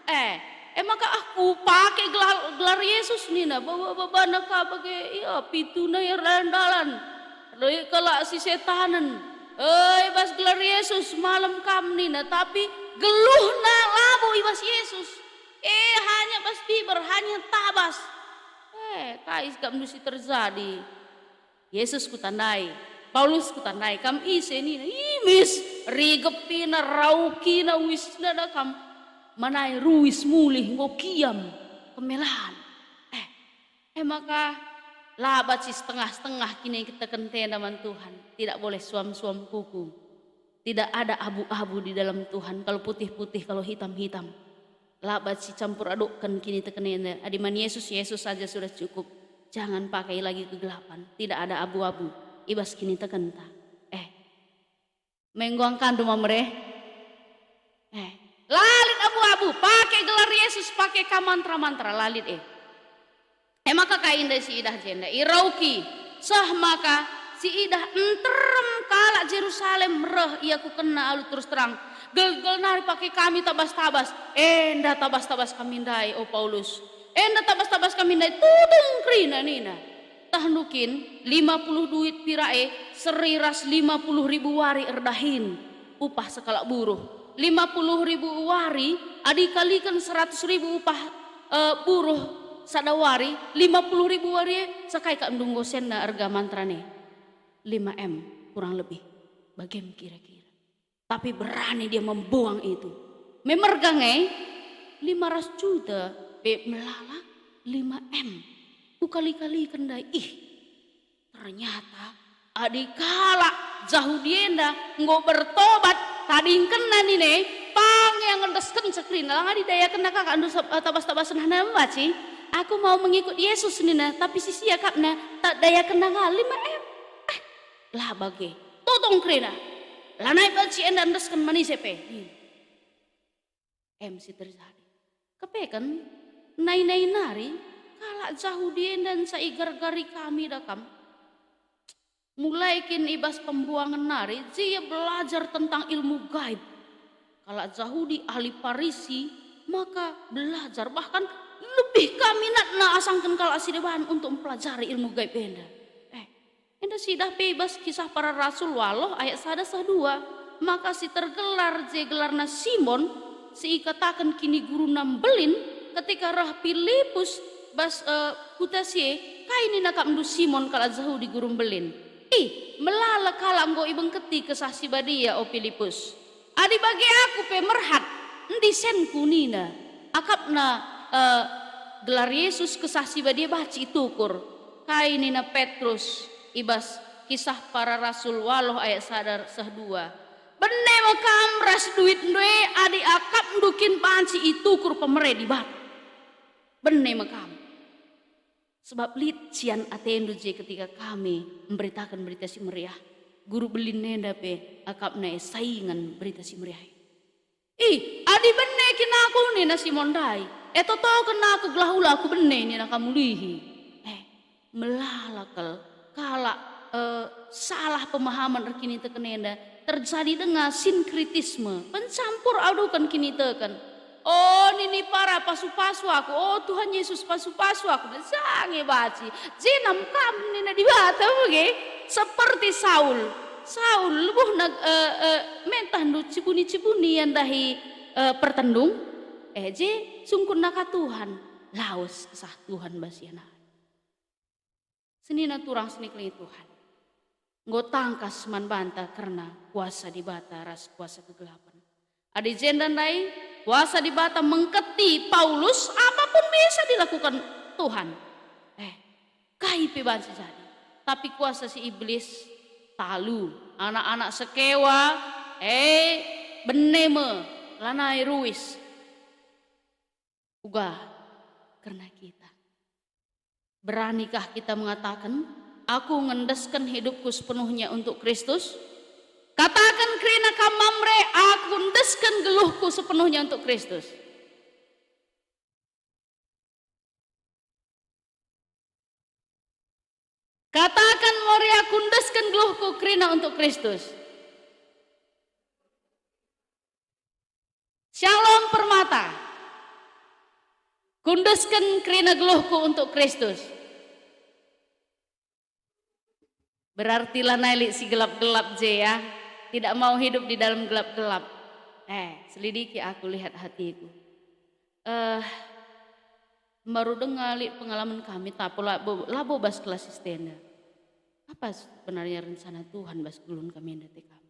Eh, e maka ah, kupake gelar, gelar Yesus nina, baba-babana ka bage, ia pituna ia erdalan-dalan. Lit kalak si setanen. Eh, i bas gelar Yesus, malem kam nina, tapi geluhna labo i bas Yesus. Eh, hanya bas biber, hanya tabas. Eh, kai kap ndu si terjadi? Yesus kutandai, Paulus kutandai, kam ise nina, imis, rigepina, raukina, uisna da kam. Manai ruis mulih, enggo kiam, kemelan. Eh, e maka la banci setengah-setengah kinitekenta man Tuhan, tidak boleh suam-suam kuku. Tidak ada abu-abu di dalam Tuhan, kalau putih-putih, kalau hitam-hitam. La banci campur adukken kiniteken enda. Adi man Yesus, Yesus saja sudah cukup. Jangan pakai lagi kegelapan. Tidak ada abu-abu i bas kinitekenta. Eh, menggo angkandu mamere? Eh, la lit abu-abu. Pake gelar Yesus, pake ka mantra-mantra, la lit e. E maka kai ndai si idah jenda? Irauki, seh maka si idah nterem kalak Jerusalem reh ia ku kena alu terus terang. Gelgel nari pake kami tabas-tabas. Enda tabas-tabas kami ndai, o Paulus. Enda tabas-tabas kami ndai, tutung kerina nina. Tah ndu kin lima puluh duit pira e, seri ras lima puluh ribu wari erdahin upah sekalak buruh. Lima puluh ribu wari, adi kaliken seratus ribu upah, eh, buruh sada wari, lima puluh ribu wari e, sekai kap ndu enggo senna erga mantra e? Lima M kurang lebih. Bagem kira-kira. Tapi berani dia membuang itu. Me merga nge? Lima ras juta pe melala lima M. Kukali-kaliken ndai. Ih, ternyata adi kalak Jahudi enda enggo bertobat, tadingkenna nina, pang ia ngendeskenca kerina, lang adi dayakenna ka kak ndu sab-, eh, tabas-tabasen hana membaci, "Aku mau mengikut Yesus," nina, tapi si sia akapna, tak dayakenna nga lima M. Eh, la bage. Totong kerina. Lanai banci enda endesken man ise pe. Hmm. Em si terjadi. Kepeken, nai-nai nari, kalak Jahudi enda nca igargari kami da kam. Mulai kin i bas pembuangen nari, je ia belajar tentang ilmu gaib. Kalak Jahudi ahli Parisi, maka belajar, bahkan lebih ka minatna asangken kalak si deban untuk mempelajari ilmu gaib enda. Eh, Enda sidah pe i bas Kisah Para Rasul waloh ayat sada seh dua, maka si tergelar je gelarna Simon, si ikataken kiniguruna mbelin, ketika reh Pilipus bas, eh, kuta si e, kai nina kap ndu Simon kalak Jahudi guru mbelin? Ih, melala kalak enggo ibengketi Kesah Si Badia, o Pilipus. Adi bage aku pe merhat, endi senku nina, akapna, eh, gelar Yesus Kesah Si Badia banci itukur. Kai nina Petrus i bas Kisah Para Rasul waloh ayat sada seh dua, "Bene me kam ras duitndu e adi akapndu kin banci itukur pemere Dibata. Bene me kam." Sebab lit cian atendu je ketika kami mberitaken Berita Si Meriah, guru belin enda pe akapna e saingan Berita Si Meriah e. "Ih, adi bene kin aku," nina Simon ndai, "e totoken aku gelah ula aku bene," nina kamulihi. Eh, melala kal kalak, eh, salah pemahaman erkiniteken enda, Terjadi denga sinkritisme, pencampur aduken kiniteken. "Oh, nini para, pasu-pasu aku. Oh, Tuhan Yesus, pasu-pasu aku." Nah, jange banci. Jenam kam nina Dibata bage. Seperti Saul. Saul, lebuhna, eh, eh, mentahndu cibuni-cibuni ia ndahi, eh, pertendung. Eh, je sungkunna ka Tuhan. Lawes Kesah Tuhan bas ia nari. Senina turang si nikelengi Tuhan. Enggo tangkas man banta kerna kuasa Dibata ras kuasa kegelapen. Adi jenda ndai, kuasa Dibata mengketi Paulus, apapun bisa dilakukan Tuhan. Eh, kai pe banci jadi. Tapi kuasa si iblis, talu, anak-anak sekewa, eh, bene me, lanai ruis. Uga kerna kita. Beranikah kita mengataken, "Aku ngendesken hidupku sepenuhnya untuk Kristus"? Kataken kerina kam, Mamre, "Aku endesken geluhku sepenuhnya untuk Kristus." Kataken, "Mamre, aku endesken geluhku kerina untuk Kristus." Shalom Permata. Kundesken kerina geluhku untuk Kristus. Berarti lanai lit si gelap-gelap je, ya. Tidak mau hidup di dalam gelap-gelap. Eh, selidiki aku, lihat hatiku. Eh, mbaru denga lit pengalaman kami, tapi labo, labo bas kelas stand. Apa sebenarnya rencana Tuhan bas kegeluhen kami enda, ate kami?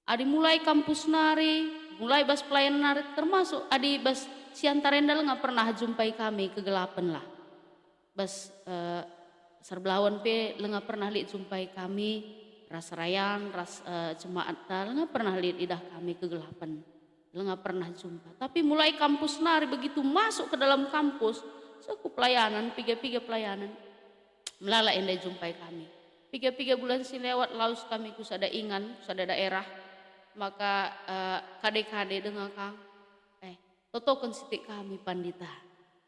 Adi mulai kampus nari, mulai bas pelayanan nari, termasuk adi bas Siantar enda langa pernah jumpai kami kegelapen lah. Bas, eh, Sarbelawan pe langa pernah lit jumpai kami, ras Rayan, ras, eh, jemaatta, langa pernah lit idah kami kegelapen. Langa pernah jumpa. Tapi mulai kampus nari, begitu masuk ke dalam kampus, seh ku pelayanan, piga-piga pelayanan. Melala enda jumpai kami. Piga-piga bulan si lewat lawes kami ku sada ingan, ku sada daerah. Maka, eh, kade-kade denga ka. Eh, totoken sitik kami, Pandita.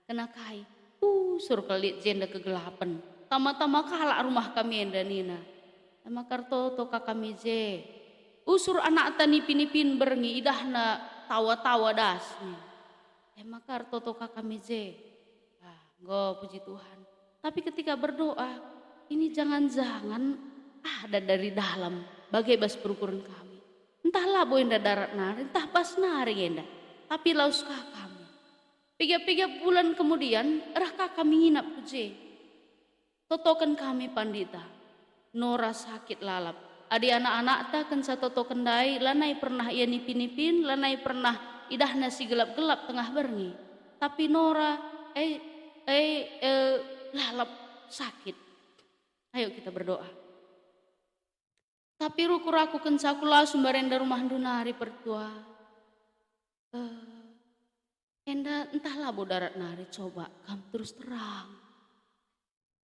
Kena kai? Usur kal lit jenda kegelapen. Tama-tama kalak rumah kami enda nina. E maka ertoto ka kami je. Usur anakta nipi-nipin berngi, idahna tawa-tawa das nina. E maka ertoto ka kami je. Ah, enggo, puji Tuhan. Tapi ketika berdoa, ini jangan-jangan ada dari dalam, bage bas perukuren kami. Ntah labo enda darat nari, ntah bas nari enda. Tapi lawes ka kami. Piga-piga bulan kemudian, reh ka kami nginap ku je. Totoken kami, Pandita. Nora sakit lalap. Adi anak-anakta kenca totoken ndai, lanai pernah ia nipi-nipin, lanai pernah idahna si gelap-gelap tengah berngi. Tapi Nora, eh, eh, eh, lalap sakit. Ayo kita berdoa. Tapi rukur aku kenca aku lawes mbarenda rumahndu nari, Pertua. Eh, enda ntah labo darat nari, coba kam terus terang.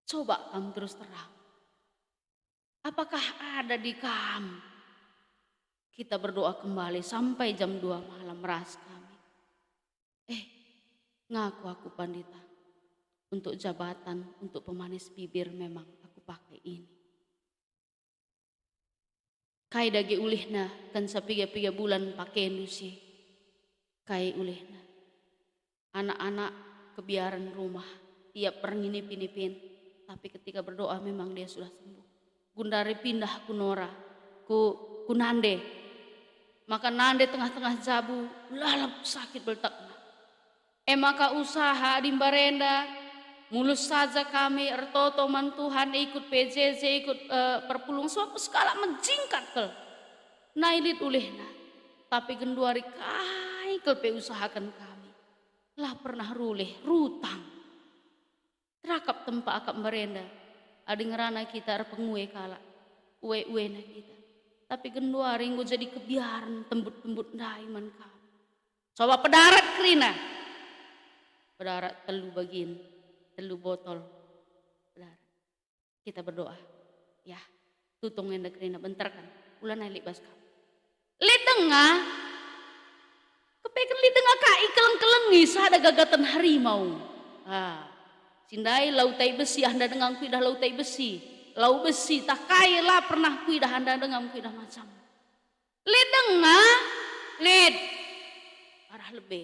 Coba kam terus terang. Apakah ada di kam? Kita berdoa kembali sampai jam dua malam ras kami. Eh, ngaku aku, Pandita. Untuk jabatan, untuk pemanis bibir memang aku pakai ini. Kai dage ulihna kenca piga-piga bulan pakendu si? Kai ulihna? Anak-anak kebiaren rumah, tiap berngi nipi-nipin, tapi ketika berdoa memang dia sudah sembuh. Gundari pindah ku Nora, ku, ku Nande. Maka Nande tengah-tengah jabu, lalap sakit beltekna. E maka usaha adi mbarenda, mulus saja kami ertoto man Tuhan, ikut P J J, ikut, eh, perpulung, sebab sekalak mejingkat kal. Nai lit ulihna, tapi genduari kai kal pe usahaken kami. La pernah rulih, rutang. Terakap tempa akap mbarenda, adi ngerana kita erpengue kalak, ue-uena kita. Tapi genduari enggo jadi kebiaren tembut-tembut ndai man kami. Coba pedarat kerina. Pedarat telu bagin, telu botol. Pedarat. Kita berdoa. Ya, tutung enda kerina, benterken. Ula nai lit bas kam. Lit denga. Kepeken lit denga ka ikeleng-kelengi sada gagaten harimau. Ah, si ndai lau tai besi, ah, nda denga kuidah lau tai besi. Lau besi, tah kai la pernah kuidah, ah, nda denga kuidah macam. Lit denga, lit. Arah lebe.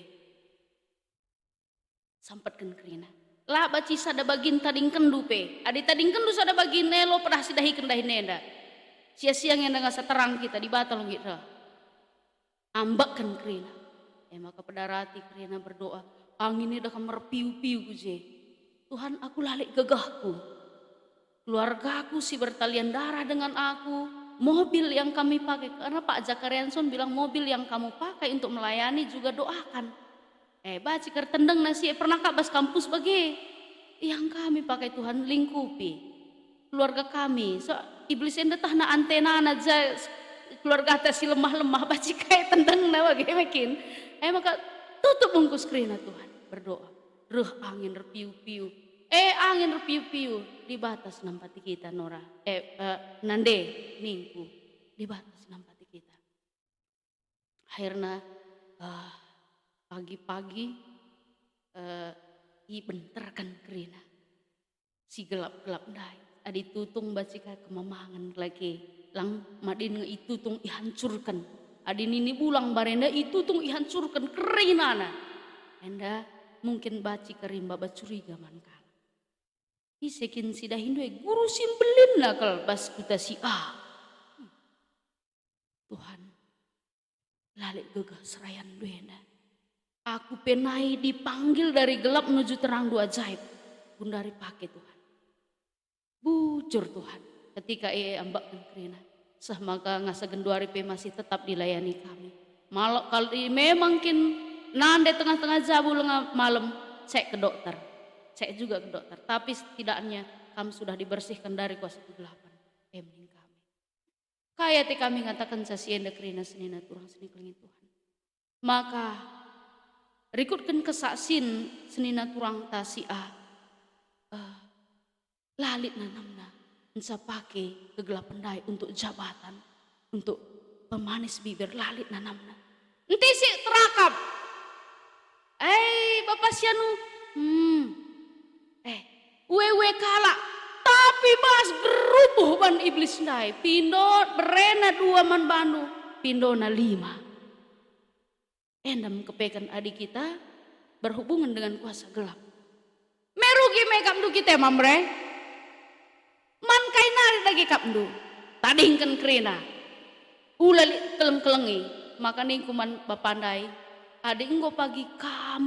Sampetken kerina. La banci sada bagin tadingkenndu pe. Adi tadingkenndu sada bagin, elo pedah sidahiken dahin enda. Sia-sia nge enda ngasa terang kita, Dibata lo nggit reh. Ambekken kerina. E maka pedarati kerina berdoa, angin enda kam erpiu-piu ku je. Tuhan, aku la lit gegehku. Keluargaku si bertalian darah dengan aku, mobil yang kami pakai, karena Pak Zakarianson bilang, "Mobil yang kamu pakai untuk melayani juga doakan." Eh, banci kal tendengna si e, pernah kap bas kampus bage. Yang kami pakai, Tuhan, lingkupi keluarga kami. So, iblis enda tehna antenana ja keluargata si lemah-lemah, banci kai tendengna bage me kin. Eh, maka tutup bungkus kerina, Tuhan, berdoa. Reh angin erpiu-piu. Eh, angin erpiu-piu, Dibata si nampati kita, Nora. Eh, eh, Nande, ningku, Dibata si nampati kita. Akhirna, eh, pagi-pagi, eh, ibenterken kerina si gelap-gelap ndai. Adi tutung banci ka kemamangen lagi, lang madin nge itutung ihancurken. Adi nini bulang barenda itutung ihancurken kerinana. Enda mungkin banci ka rimba bacuriga man kalak. Ise kin si dahindu e guru si mbelinna kal bas kuta si A? Tuhan, la lit gegeh serayanNdu enda. Aku pe nai dipanggil dari gelap menuju terang, dua ajaib. Gundari pake, Tuhan. Bujur, Tuhan, ketika ia ambekken kerina, seh maka ngasa genduari pe masih tetap dilayani kami. Malok kal i memang kin nande tengah-tengah jabu langa malem, cek ke dokter. Cek juga ke dokter. Tapi setidaknya kam sudah dibersihkan dari kuasa kegelapan. Em ning kami. Kai ate kami ngatakenca si enda kerina senina turang sini kelengi Tuhan. Maka rikutken kesaksin senina turangta si A, eh, la lit nanamna nca pake kegelapen ndai untuk jabatan, untuk pemanis bibir, la lit nanamna. Enti si terakap, eh, bapa si anu, hmm, eh, uwe-uwe kalak, tapi bas gerubuh ban iblis ndai, pindo berena dua man bandu, pindona lima. Enda me kepeken adi kita berhubungan dengan kuasa gelap. Merugi me kap ndu kita, Mamre. Man kai nari dage kap ndu. Tadingken kerina. Ula lit keleng-kelengi. Maka ningku man bapa ndai, adi enggo pagi kam,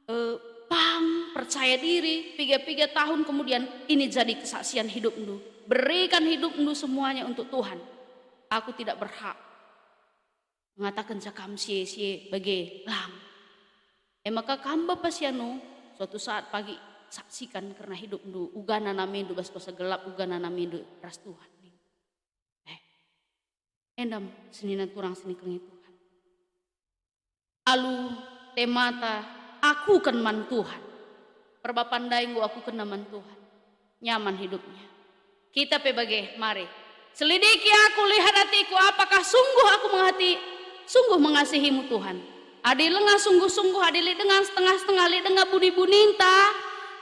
eh, pang, percaya diri, piga-piga tahun kemudian ini jadi kesaksian hidupndu. Berikan hidupndu semuanya untuk Tuhan. Aku tidak berhak ngatakenca kam sie-sie bage, lang. E maka kam bapa si anu, suatu saat pagi saksikan kerna hidupndu, uga nanamindu bas kuasa gelap, uga nanamindu ras Tuhan. Eh, endam senina turang sini kelengi Tuhan. Alu temata, akuken man Tuhan. Perbapan ndai enggo akukenna man Tuhan. Nyaman hidupnya. Kita pe bage, mari. Selidiki aku, lihat atiku, apakah sungguh aku menghati, sungguh mengasihimu, Tuhan. Adi langa sungguh-sungguh, adi lit denga setengah-setengah, lit denga buni-buninta,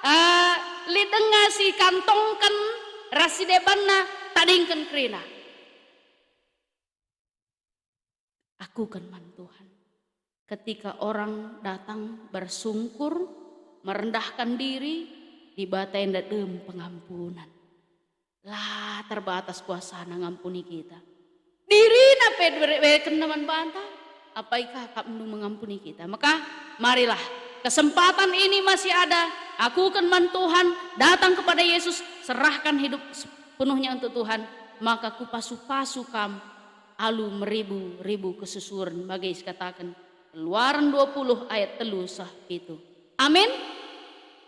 eh, lit denga si kantongken ras si debanna, tadingken kerina. Akuken man Tuhan. Ketika orang datang bersungkur, merendahkan diri, Dibata enda dem pengampunan. La terbatas kuasana ngampuni kita. Dirina pe iberekenna man banta, apai ka kap ndu mengampuni kita. Maka marilah, kesempatan ini masih ada, akuken man Tuhan, datang kepada Yesus, serahkan hidup sepenuhnya untuk Tuhan, maka kupasu-pasu kam alu meribu-ribu kesusuren, bage sikataken Keluaran dua puluh ayat telu seh pitu. Amin.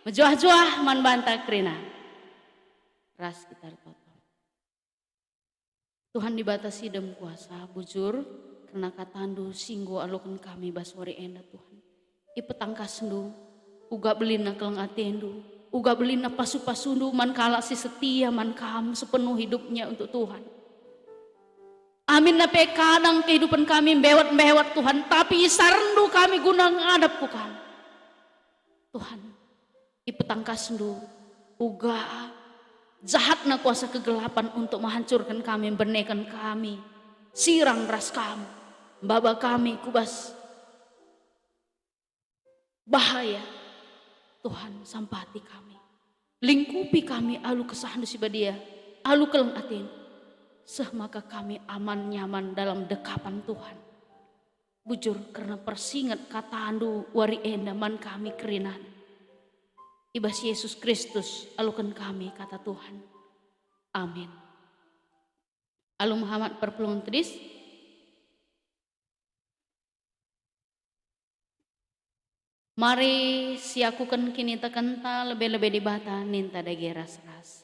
Mejuah-juah man banta kerina. Ras kita ertoto. Tuhan Dibata si dem kuasa, bujur, kerna kataNdu si enggo aloken kami bas wari enda, Tuhan. IpetangkasNdu, uga belinna keleng ateNdu, uga belinna pasu-pasuNdu man kalak si setia man Kam sepenuh hidupnya untuk Tuhan. Aminna pe kadang kehidupan kami mbewat-mbewat, Tuhan, tapi isarNdu kami guna ngadap ku Kam. Tuhan, ipetangkasNdu uga jahatna kuasa kegelapan untuk menghancurkan kami, mbeneken kami. Sirang ras Kam, maba kami ku bas bahaya. Tuhan, sampati kami. Lingkupi kami alu KesahNdu si Badia, alu keleng ateNdu, seh maka kami aman nyaman dalam dekapan Tuhan. Bujur kerna persinget kataNdu wari enda man kami kerinana. I bas Yesus Kristus aloken kami kata Tuhan. Amin. Alu mehamat perpulungen tedis. Mari siakuken kinitekenta lebe-lebe Dibata ninta dage ras-ras.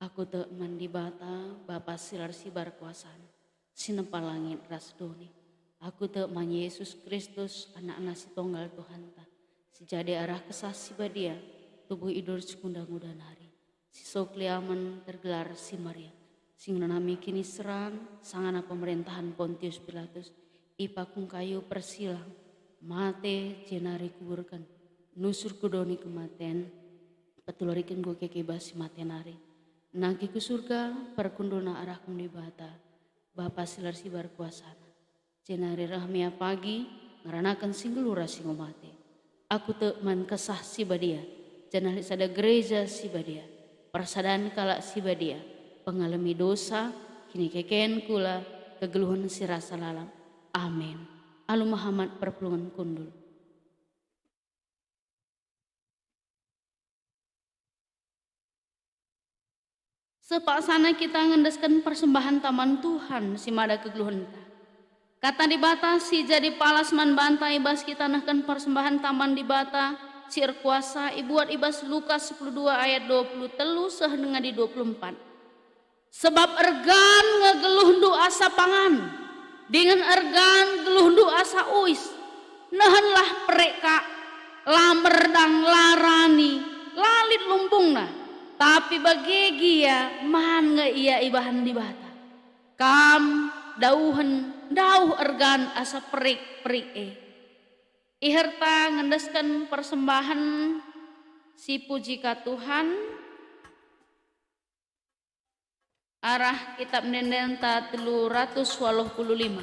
Aku tek man Dibata, Bapa si la ersibar kuasana, si nempa langit ras doni. Aku tek man Yesus Kristus, AnakNa si tonggal Tuhanta, si jadi arah Kesah Si Badia, tubuh i duri si nguda-nguda nari, si sokliamen tergelar si Maria, si ngenanami kiniseran, sangana pemerintahan Pontius Pilatus, ipakung kayu persilang, mate, jenari kuburken, nusur ku doni kematen, petuloriken ku keke bas si mate nari. Nangkih ku Surga, perkundulna arah kum Dibata, Bapa si la ersibar kuasana. Jenari reh me ia pagi, ngeranaken si nggeluh ras si enggo mate. Aku tek man Kesah Si Badia, janah lit sada gereja si badia, persadan kalak si badia, pengalemi dosa, kinikeken kula, kegeluhen si rasa lalap. Amin. Alu mehamat perpulungen kundul. Sepaksana kita ngendesken persembahen taman Tuhan si mada kegeluhenta. Kata Dibata si jadi palas man banta i bas kita nehken persembahen taman Dibata si erkuasa ibuat i bas Lukas sepuluh dua ayat dua puluh telu seh nge di dua puluh empat. Sebab ergan nge geluhndu asa pangan, dingen ergan geluhndu asa uis. Nehenlah perik ka, la merdang, la rani, la lit lumbungna, tapi bage gia man nge ia ibahan Dibata. Kam dauhen, dauh ergan asa perik-perik e. Iherta ngendesken persembahen si puji ka Tuhan. Arah Kitab Ende-endenta telu ratus waluh puluh lima.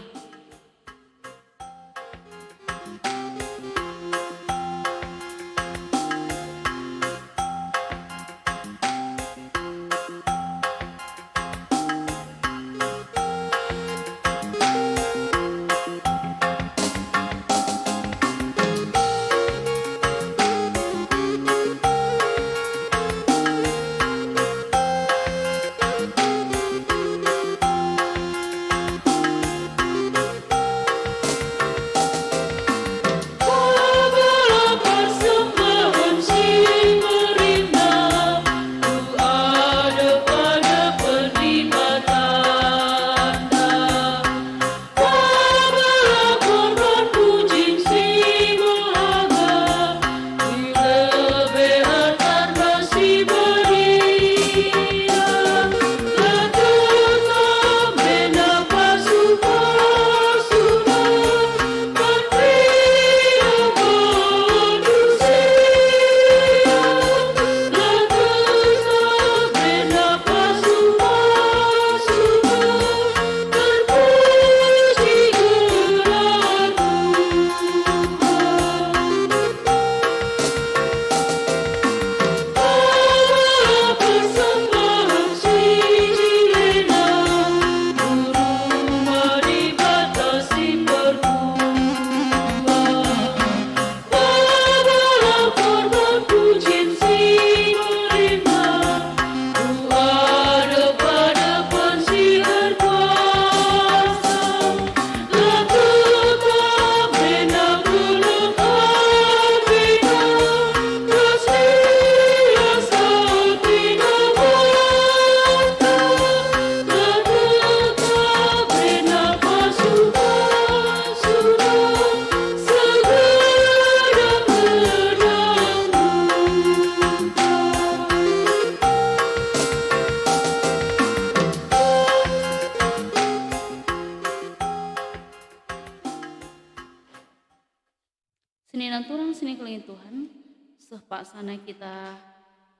Senina turang sini kelengi Tuhan, seh paksana kita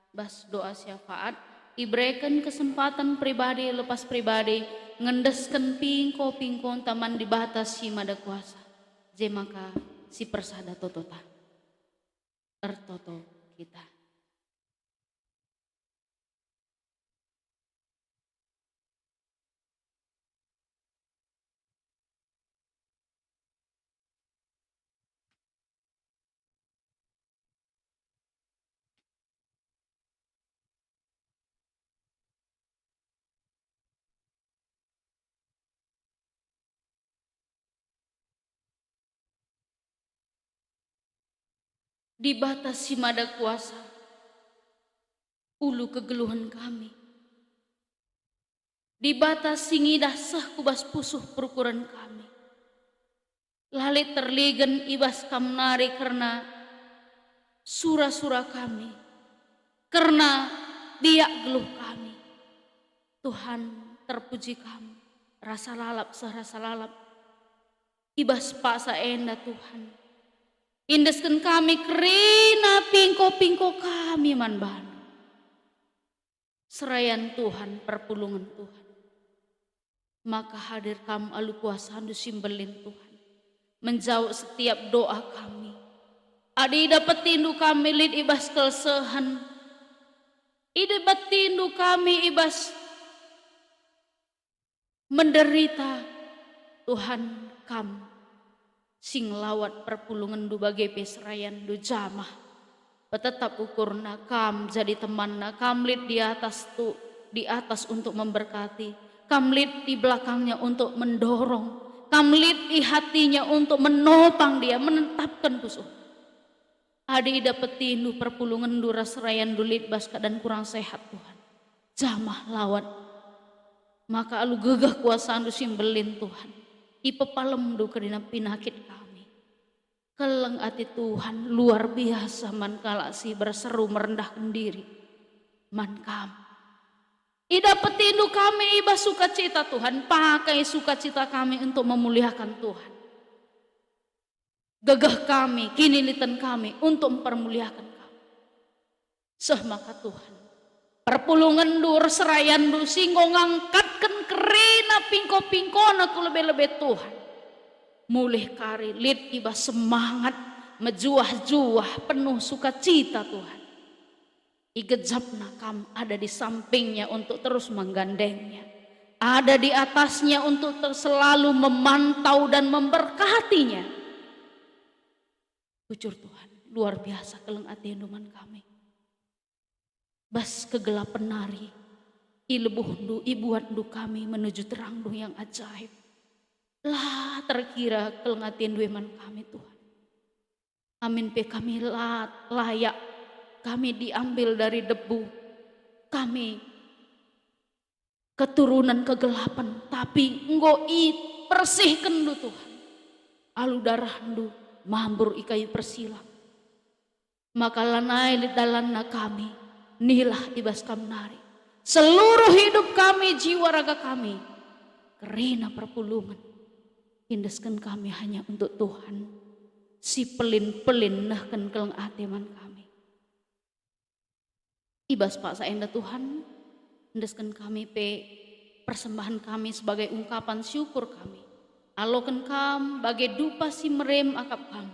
bas doa syafaat. Ibereken kesempaten pribadi lepas pribadi ngendesken pingko-pingkonta man Dibata si Mada Kuasa, je maka si persada totota. Ertoto kita. Dibata si Mada Kuasa, ulu kegeluhen kami. Dibata si ngidah seh ku bas pusuh perukuren kami. La lit terligen i bas Kam nari kerna sura-sura kami, kerna biak geluh kami. Tuhan, terpuji Kam, rasa lalap seh rasa lalap. I bas paksa enda, Tuhan, iendesken kami kerina pingko-pingko kami man bandu. Serayan Tuhan, perpulungen Tuhan. Maka hadir Kam alu kuasaNdu si mbelin, Tuhan, menjawab setiap doa kami. Adi idapetindu kami lit i bas kelsehen, idapetindu kami i bas menderita, Tuhan, Kam si ngelawat perpulungenNdu bage pe serayanNdu jamah. Petetap ukurna, Kam jadi temanna, Kam lit di atas tu, di atas untuk memberkati, Kam lit di belakangnya untuk mendorong, Kam lit di hatinya untuk menopang dia, menetapken pusuh. Adi idapetindu perpulungenndu ras serayandu lit bas keadaan kurang sehat, Tuhan, jamah lawat. Maka alu gegeh kuasandu si mbelin, Tuhan, ipepalemndu kerina pinakit kami. Keleng ate Tuhan luar biasa man kalak si berseru merendahken diri man Kam. Idapetindu kami i bas sukacita, Tuhan, pakai sukacita kami untuk memuliakan Tuhan. Gegeh kami, kiniliten kami untuk mempermuliakan Kam. Seh maka Tuhan, perpulungenndu ras serayandu si enggo ngangkatken kerina pingko-pingkona ku lebe-lebe Tuhan, mulih kari lit i bas semangat, mejuah-juah, penuh sukacita, Tuhan. Igejapna Kam ada di sampingnya untuk terus menggandengnya, ada di atasnya untuk ter-, selalu memantau dan memberkatinya. Bujur Tuhan, luar biasa keleng ateNdu man kami. Bas kegelapen nari, ilebuhNdu, ibuatNdu kami menuju terangNdu yang ajaib. La terkira keleng ateNdu e man kami, Tuhan. Amin pe kami la layak, kami diambil dari debu, kami keturunan kegelapan, tapi enggo ipersihkenNdu, Tuhan, alu darahNdu mambur i kayu persilang. Maka lanai lit dalanna kami, nilah i bas Kam nari. Seluruh hidup kami, jiwa raga kami, kerina perpulungen, iendesken kami hanya untuk Tuhan, si pelin-pelin nehken keleng ate man kami. I bas paksa enda, Tuhan, endesken kami pe persembahen kami sebagai ungkapan syukur kami. Aloken Kam bage dupa si merem akap Kam.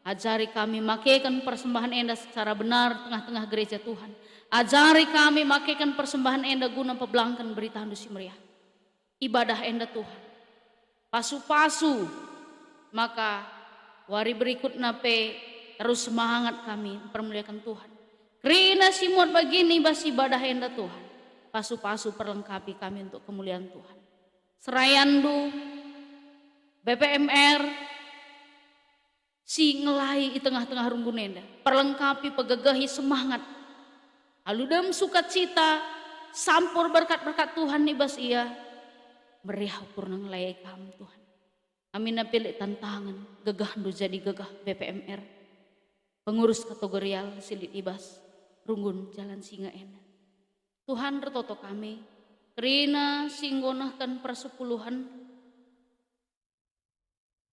Ajari kami makeken persembahen enda secara benar tengah-tengah gereja Tuhan. Ajari kami makeken persembahen enda guna pebelangken beritaNdu si meriah. Ibadah enda, Tuhan, pasu-pasu, maka wari berikutna pe terus semangat kami mpermuliaken Tuhan. Kerina si muat bagin i bas ibadah enda, Tuhan, pasu-pasu perlengkapi kami untuk kemulian Tuhan. SerayanNdu, B P M R, si ngelai i tengah-tengah runggun enda, perlengkapi, pegegehi, semangat. Alu dem sukacita, sampur berkat-berkat Tuhan i bas ia, meriah ukurna ngelai Kam, Tuhan. Aminna pe lit tantangen, gegehndu jadi gegeh B P M R, pengurus kategorial si lit i bas runggun Jalan Singa enda. Tuhan, ertoto kami, kerina si enggo nehken persepuluhen,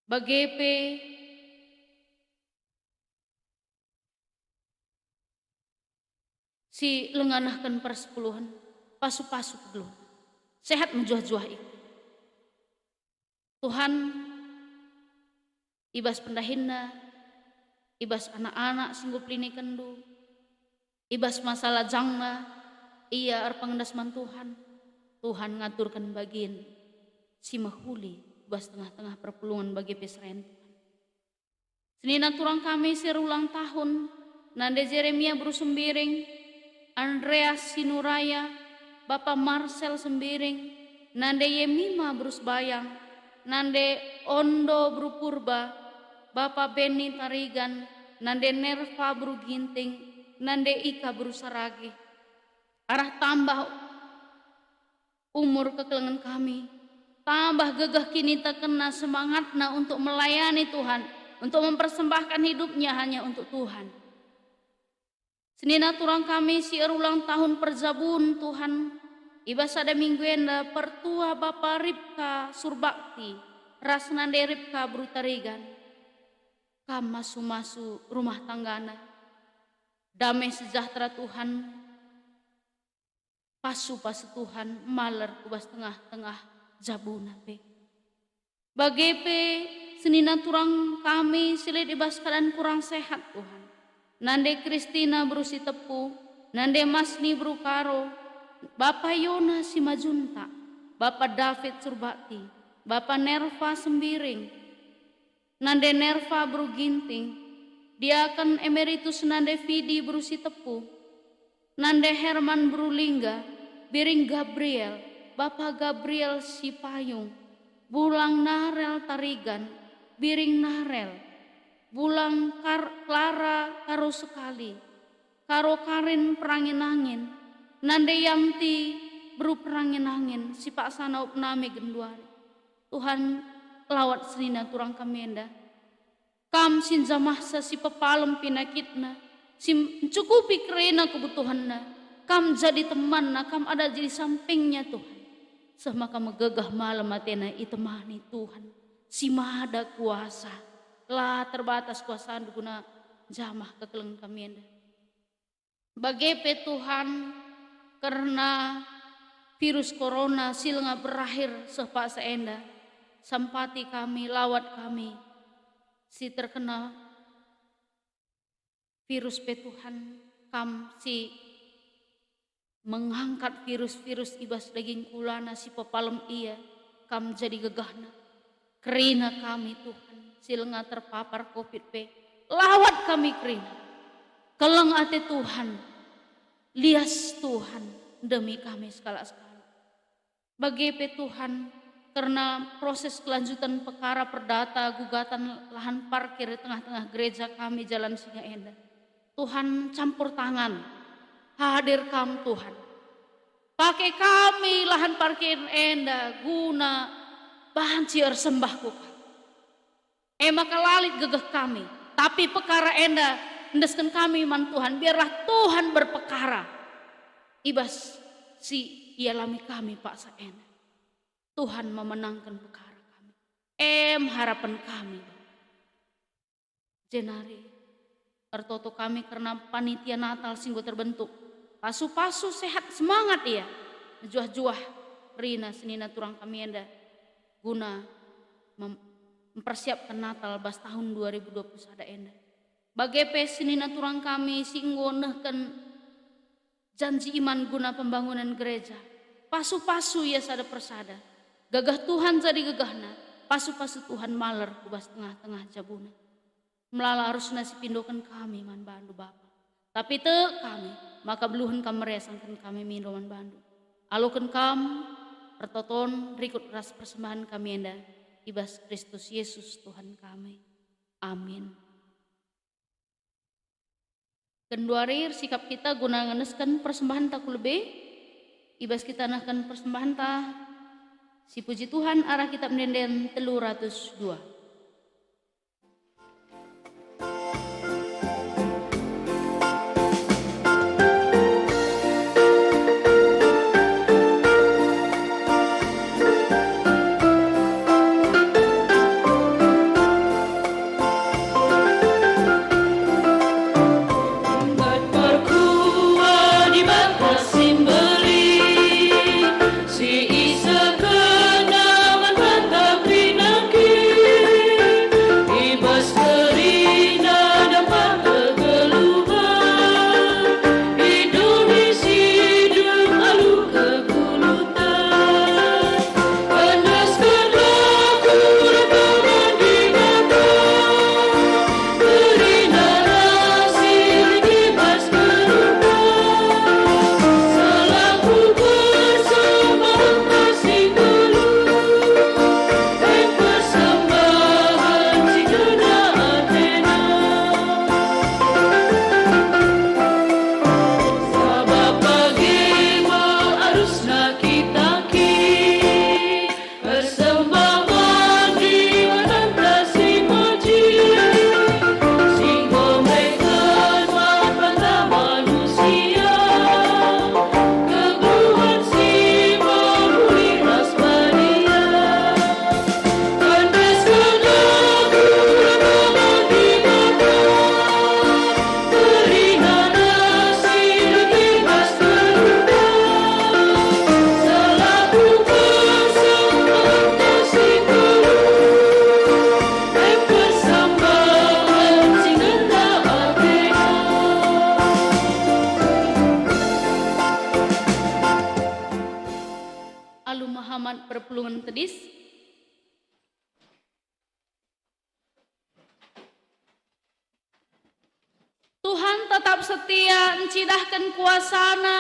bage pe si langa nehken persepuluhen, pasu-pasu kegeluhen. Sehat mejuah-juah ikut. Tuhan, i bas pendahinna, i bas anak-anak si enggo pelinikenNdu, i bas masa lajangna, ia erpengendas man Tuhan. Tuhan ngaturken bagin si mehuli i bas tengah-tengah perpulungen bage pe serayan Tuhan. Senina turang kami si erulang tahun, nande Jeremia beru Sembiring, Andreas Sinuraya, Bapa Marcel Sembiring, nande Yemima beru Sebayang, nande Ondo beru Purba, Bapa Beni Tarigan, nande Nerva beru Ginting, nande Ika beru Saragih. Arah tambah umur kekelengen kami, tambah gegeh kinitekenna, semangatna untuk melayani Tuhan, untuk mempersembahkan hidupnya hanya untuk Tuhan. Senina turang kami si erulang tahun perjabun Tuhan, i bas sada minggu enda pertua Bapa Ripka Surbakti ras nande Ripka beru Tarigan. Kam masu-masu rumah tanggana. Damai sejahtera Tuhan, pasu-pasu Tuhan maler ku bas tengah-tengah jabuna pe. Bage pe senina turang kami si lit i bas keadaan kurang sehat, Tuhan. Nande Kristina beru Sitepu, nande Masni beru Karo, Bapa Yona Simajuntak, Bapa David Surbakti, Bapa Nerva Sembiring, nande Nerva beru Ginting, Diaken Emeritus nande Fidi beru Sitepu, nande Herman beru Lingga, biring Gabriel, Bapa Gabriel Sipayung, Bulang Narel Tarigan, biring Narel, Bulang Kar-, Klara Karo Sekali, Karo Karin Perangin-angin, nande Yangti beru Perangin-angin, si paksana up nami genduari. Tuhan, lawat senina turang kami enda. Kam si njamahsa si pepalem pinakitna, si ncukupi kerina kebutuhenna. Kam jadi temanna, Kam ada jadi sampingnya, Tuhan. Seh maka megegeh malem atena itemani Tuhan, si mada kuasa. La terbatas kuasaNdu guna njamah kekelengen kami enda. Bage pe Tuhan, kerna virus corona si langa berakhir seh paksa enda, sampati kami, lawat kami si terkena virus pe Tuhan, Kam si mengangkat virus-virus i bas daging kulana si pepalem ia, Kam jadi gegehna. Kerina kami, Tuhan, si langa terpapar covid pe, lawat kami kerina. Keleng ate Tuhan, lias Tuhan, ndemi kami sekalak-sekalak. Bage pe Tuhan, kerna proses kelanjutan pekara perdata gugatan lahan parkir tengah-tengah gereja kami Jalan Singa enda. Tuhan, campur tangan, hadir Kam, Tuhan. Pake kami lahan parkir enda guna banci ersembah ku Kam. E maka la lit gegeh kami, tapi pekara enda endesken kami man Tuhan. Biarlah Tuhan berpekara i bas si ialami kami paksa enda. Tuhan memenangken pekara kami. Em harapen kami. Jenari ertoto kami kerna panitia Natal si enggo terbentuk. Pasu-pasu sehat semangat ia. Mejuah-juah kerina senina turang kami enda guna mem-, mempersiapken Natal bas tahun dua ribu dua puluh sada enda. Bage pe senina turang kami si enggo nehken janji iman guna pembangunan gereja. Pasu-pasu ia sada persada. Gagah Tuhan jadi gagahna, pasu-pasu Tuhan maler ku bas tengah-tengah jabuna. Melala arusna sipindoken kami man bandu, Bapa. Tapi tek kami, maka beluhen Kam meresangken kami mindo man bandu. Aloken Kam ertoton rikut ras persembahen kami enda, i bas Kristus Yesus Tuhan kami. Amin. Genduari ersikap kita guna ngenesken persembahenta ku lebe, i bas kita nehken persembahenta si puji Tuhan arah Kitab Ende-enden telu ratus dua. Amat perpulungen tedis. Tuhan tetap setia ncidahken kuasaNa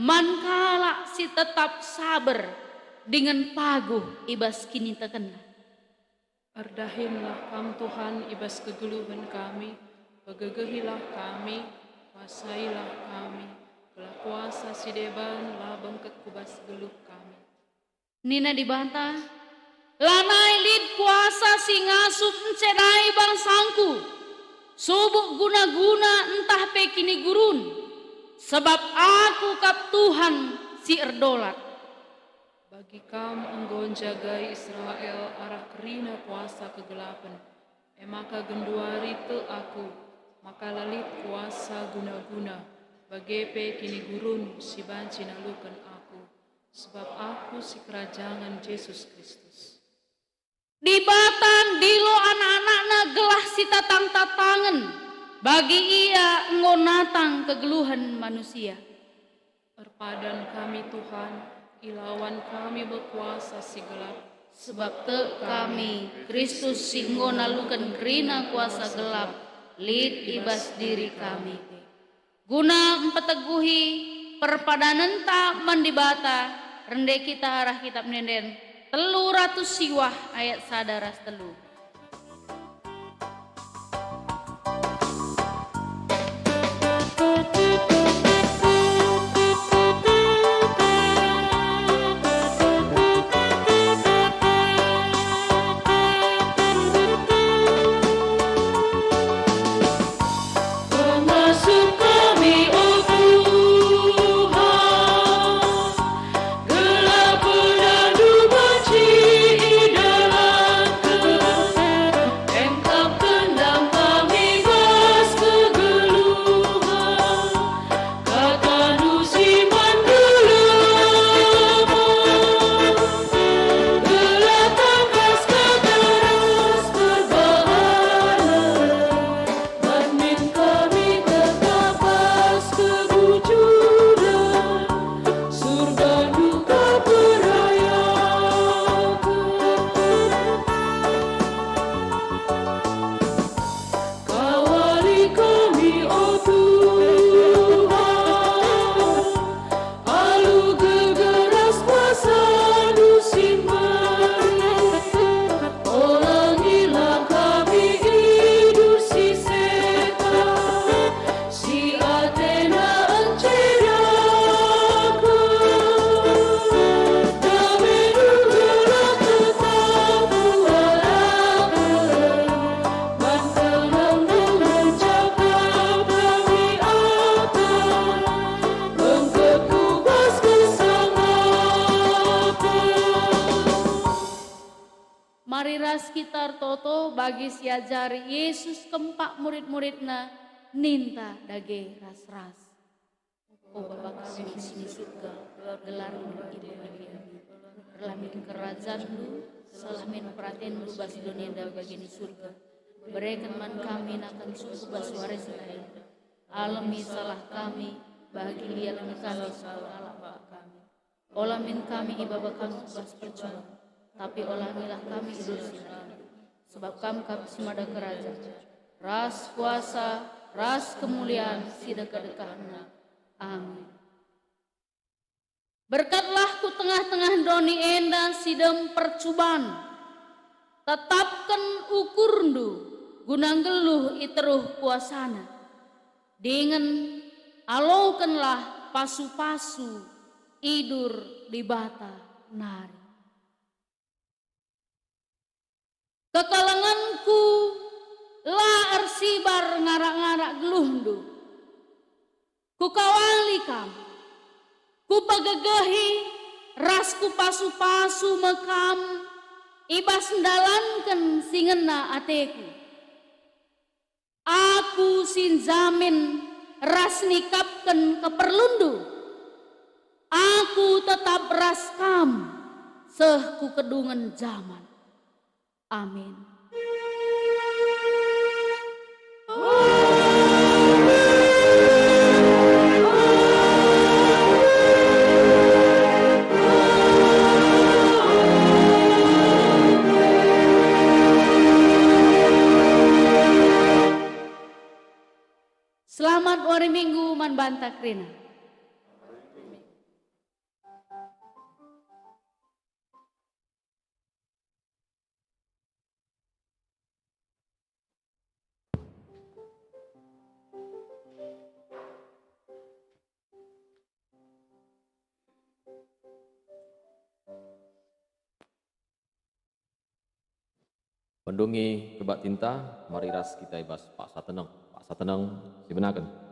man kalak si tetap saber dingen paguh i bas kinitekenna. Erdahinlah Kam, Tuhan, i bas kegeluhen kami, pegegehilah kami, kuasailah kami, gelah kuasa si deban la bengket ku bas geluh kami. Nina Dibata, "Lanai lit kuasa si ngasup ncedai bangsangKu, subuk guna-guna ntah pe kinigurun, sebab Aku kap Tuhan si erdolat." Bagi Kam enggo njagai Israel arah kerina kuasa kegelapen, e maka genduari tek Aku, maka la lit kuasa guna-guna, bage pe kinigurun si banci naluken Aku, sebab Aku sikerajangen Jesus Kristus. Dibata ndilo anak-anakNa gelah sitatang-tatangen, bagi Ia enggo natang kegeluhen manusia. Erpadan kami, Tuhan, ilawan kami me kuasa si gelap. Sebab tek kami, Kristus si enggo naluken kerina kuasa gelap lit i bas diri kami pe. Guna mpeteguhi perpadanenta man Dibata, rende kita arah Kitab Ende-enden telu ratus siwah ayat sada ras telu. Pengasup kami, o Tuhan, gelah pedanNdu banci idalanken, engkapken dam kami bas kegeluhen. KataNdu si man gelah tangkas kata ras perbahanen, man min kami tetap bas kebujuren, surgaNdu ka perayaken. Kawali kami, o Tuhan, alu gegeh ras kuasaNdu si meriah. Olangilah kami idur si sehat, si atena encedaken. DameNdu gelah tetap kuarahken, man kelengNdu mencakap kami akan bengket ku bas kesangapen. Mari ras kita ertoto bagi si iajari Yesus kempak murid-muridNa ninta dage ras-ras. O Bapa kami si i Surga, gelarNdu iberdiat, erlah min kerajanNdu, seh lah min peratenNdu bas doni enda bagi i Surga. Bereken man kami nakan sungkuh bas wari si enda. Alemi salah kami, bagi ialemi kami salah kalak bas kami. Ola min kami ibaba Kam ku bas percuban, tapi olangilah kami idur si meriah. Sebab Kam kap si mada kerajan, ras kuasa, ras kemulian si dekah-dekahna. Amin. Berkatlah ku tengah-tengah doni enda si dem percuban. Tetapken ukurndu guna nggeluh i teruh kuasaNa. Dingen alokenlah pasu-pasu idur Dibata nari. Kekelengenku la ersibar ngarak-ngarak geluhndu. Kukawali kam, kupegegehi ras kupasu-pasu me kam i bas ndalanken si ngena ateku. Aku si njamin ras nikapken keperlundu. Aku tetap ras kam seh ku kedungen jaman. Amin. banta kerina. Mendungi kebaktinta, mari ras kita i bas paksa teneng. Paksa teneng sibenaken.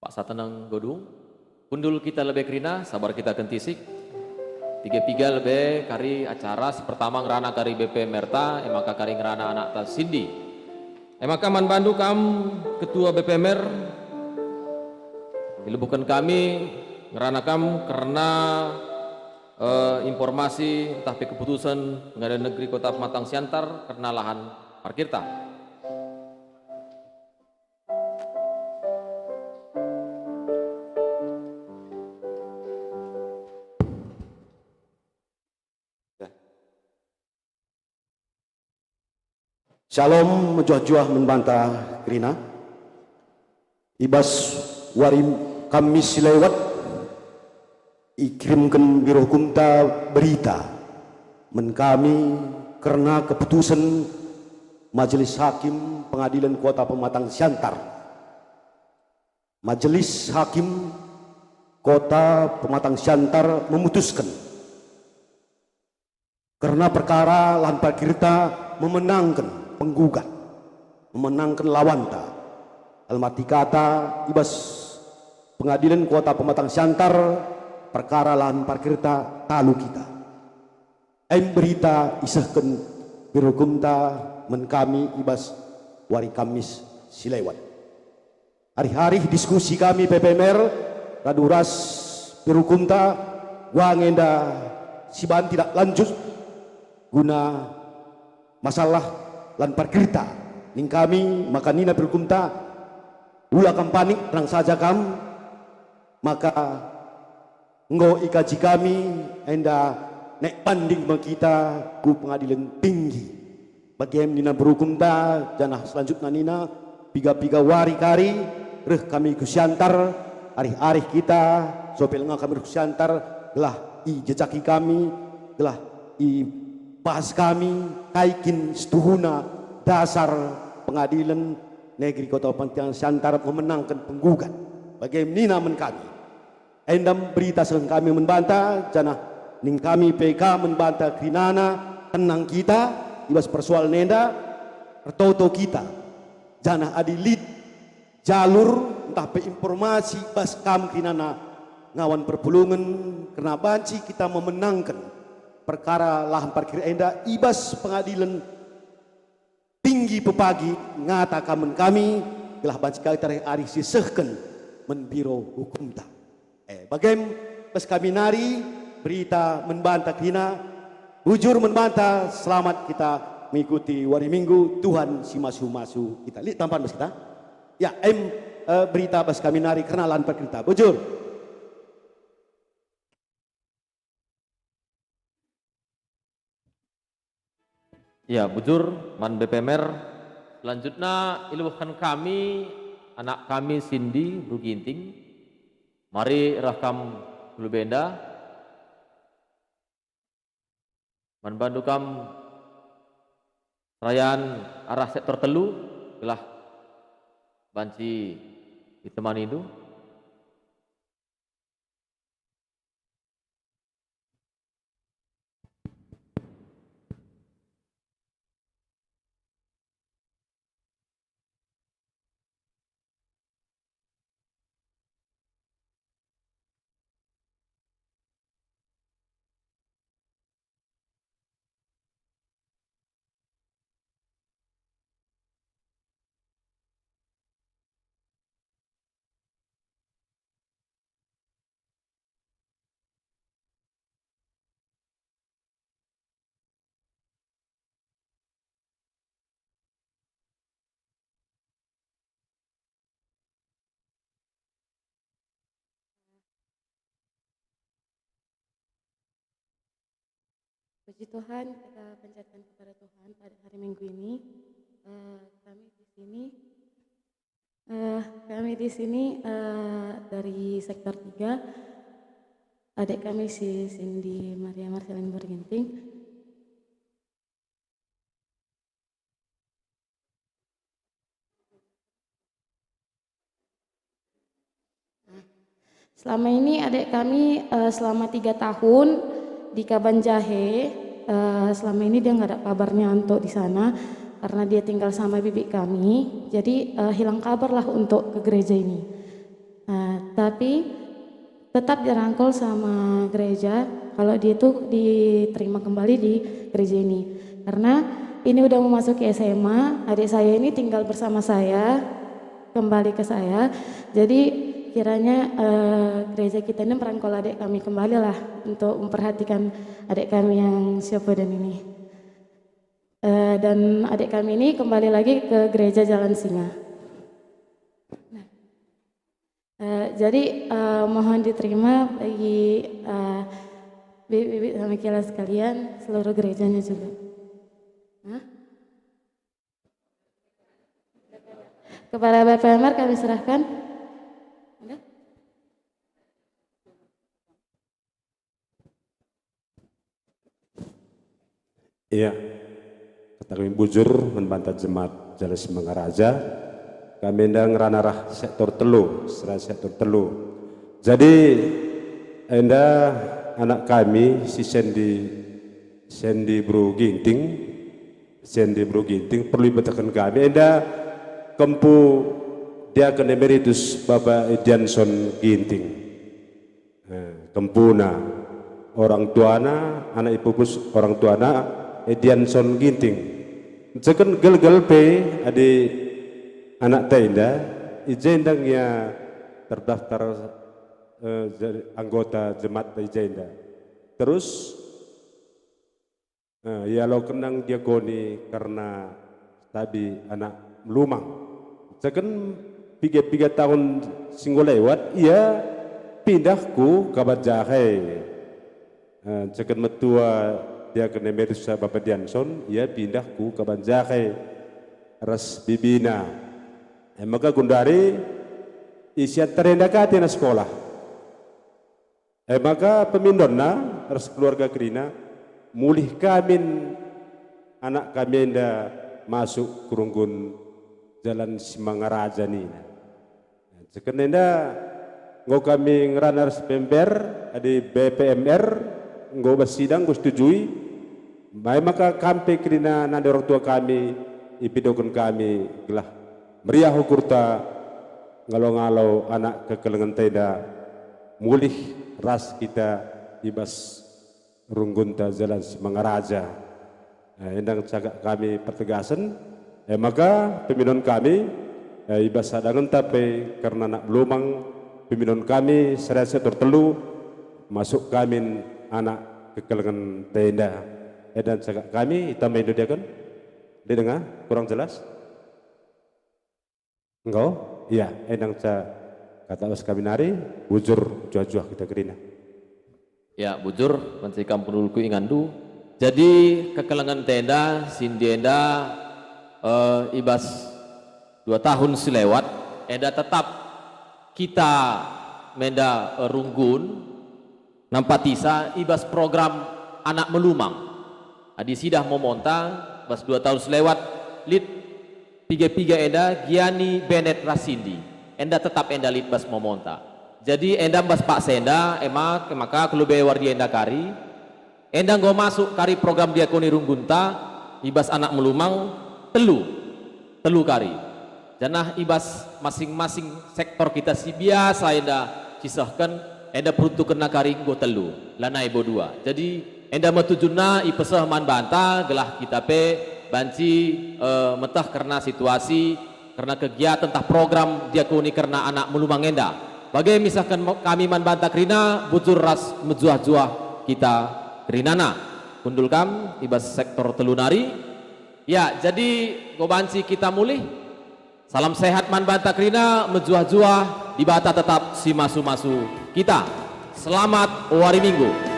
Paksa teneng godung. Kundul kita lebe kerina, sabar kita kentisik. Piga-piga lebe kari acara, si pertama ngerana kari B P M R ta, e maka kari ngerana anakta Cindy. E maka man bandu kam Ketua B P M R, ilebuhken kami ngerana kam kerna, eh, informasi ntah pe keputusen Pengadilan Negeri Kota Pematang Siantar kerna lahan parkirta. Shalom, mejuah-juah man banta kerina. I bas wari Kamis si lewat, ikirimken Biro Hukumta berita man kami kerna keputusen Majelis Hakim Pengadilan Kota Pematang Siantar. Majelis Hakim Kota Pematang Siantar memutusken kerna perkara lahan parkirta memenangken penggugat, memenangken lawanta. Dalam arti kata, i bas Pengadilan Kota Pematang Siantar, perkara lahan parkirta talu kita. Em berita isehken Biro Hukumta man kami i bas wari Kamis si lewat. Arih-arih diskusi kami P P M R radu ras Biro Hukumta, wang enda si banci tidak lanjut guna masalah lahan parkirta. Ning kami maka nina Biro Hukumta, "Ula kam panik, tenang saja kam." Maka enggo ikaji kami, enda naik banding me kita ku Pengadilan Tinggi. Bage me nina Biro Hukumta, janah selanjutna nina, piga-piga wari kari reh kami ku Siantar, arih-arih kita, sope langa kami reh ku Siantar, gelah ijejaki kami, gelah ibahas kami kai kin situhuna dasar Pengadilan Negeri Kota Pematang Siantar memenangken penggugat. Bage me nina man kami. Enda me berita seh kami man banta, janah ning kami pe ka man banta kerinana, tenang kita i bas persoalen enda, ertoto kita. Janah adi lit jalur ntah pe informasi bas kam kerinana ngawan perpulungen kerna banci kita memenangken perkara lahan parkir enda i bas Pengadilan Tinggi pepagi, ngata kam man kami, gelah banci kita arih-arih sisehken man Biro Hukumta. Eh, bage me bas kami nari berita man banta kerina, bujur man banta, selamat kita mengikuti wari Minggu, Tuhan si masu-masu kita. Lit tampan bas kita. Ya, em, eh, berita bas kami nari kerna lahan parkirta. Bujur. Ya, bujur man B P M R. Selanjutna iluhken kami anak kami Cindy, Bru Ginting. Mari reh kam ku lebe enda. Man bandu kam serayan arah sektor telu, gelah banci itemanindu. Puji Tuhan, kita panjatkan kepada Tuhan pada hari Minggu ini. Eh, kami di sini, eh, kami di sini, eh, dari sektor tiga, adik kami si Cindy Maria Marcelin Burginting. Selama ini adik kami, eh, selama tiga tahun di Kaban Jahe, eh, selama ini dia nggak ada kabarnya untuk di sana karena dia tinggal sama bibi kami. Jadi, eh, hilang kabarlah untuk ke gereja ini. Nah, tapi tetap dirangkul sama gereja kalau dia tuh diterima kembali di gereja ini. Karena ini udah memasuki S M A, adik saya ini tinggal bersama saya, kembali ke saya. Jadi kiranya, eh, gereja kita ini merangkul adik kami kembalilah untuk memperhatikan adik kami yang siapa dan ini. Eh, dan adik kami ini kembali lagi ke gereja Jalan Singa. Nah. Eh, jadi, eh, mohon diterima bagi, eh, bibi-bibi sama kila sekalian, seluruh gerejanya juga. Hah? Kepada Bapak Amar kami serahkan. Ada? Iya. Kata kami bujur man banta jemaat Jalan Semangaraja. Kami enda ngerana arah sektor telu, sera sektor telu. Jadi, enda anak kami si Sendi, Sendi Bru Ginting, Sendi Bru Ginting perlu ibetehken kami. Enda kempu Diaken Emeritus Bapak Edianson Ginting. Eh, kempuna, orang tuana, anak ipupus orang tuana, Edianson Ginting. Nceken gelgel pe adi anak tenda, i jenda ngia terdaftar, eh, jadi anggota jemaat i jenda. Terus, eh, ialoken nang diakoni kerna tabi anak melumang. Nceken piga-piga tahun si enggo lewat, ia pindah ku Kaban Jahe. Eh, nceken metua Diaken Emeritus Bapak Dianson, ia pindah ku Kaban Jahe ras bibina. E maka gundari isian terenda kati na sekolah. E maka pemindonna ras keluarga kerina mulih kamin anak kami enda masuk ku runggun Jalan Semangaraja nina. Nceken enda enggo kami ngerana ras member adi B P M R enggo bas sidang enggo setujui. Mbai maka kam pe kerina nande orang tua kami ipidoken kami gelah meriah ukurta ngalo-ngalo anak kekelengen tenda mulih ras kita i bas runggunta Jalan Semangaraja. Eh, enda ngenca kami pertegasen. Eh, maka peminon kami, eh, i bas sadangenta pe kerna anak melumang, peminon kami sera sektor telu, masuk kamin anak kekelengen tenda. Enda ngenca kami, itambahi ndo diaken? Didenga? Kurang jelas? Enggo? Iya, enda ngenca kata bas kami nari, bujur juah-juah kita kerina. Ya, bujur, banci kam pendulurku inganndu. Jadi, kekelengen tenda, si ndi enda, eh, i bas dua tahun si lewat, enda tetap kita menda, eh, runggun, nampatisa i bas program anak melumang. Adi sidah momonta, bas dua tahun si lewat, lit Piga-piga enda Giani, Benet ras Sindi. Enda tetap enda lit bas momonta. Jadi enda bas paksa enda, ema, maka kelebe wardi enda kari. Enda enggo masuk kari program diakoni runggunta i bas anak melumang telu, telu kari. Janah i bas masing-masing sektor kita si biasa enda sisehken, enda peruntukenna kari enggo telu, lanai bo dua. Jadi enda me tujunna ipeseh man banta gelah kita pe banci, eh, meteh kerna situasi, kerna kegiatan tah program diakoni kerna anak melumang enda. Bage misahken mo-, kami man banta kerina bujur ras mejuah-juah kita kerinana. Kundul kam i bas sektor telu nari. Ya, jadi enggo banci kita mulih. Salam sehat man banta kerina, mejuah-juah, Dibata tetap si masu-masu kita. Selamat wari Minggu.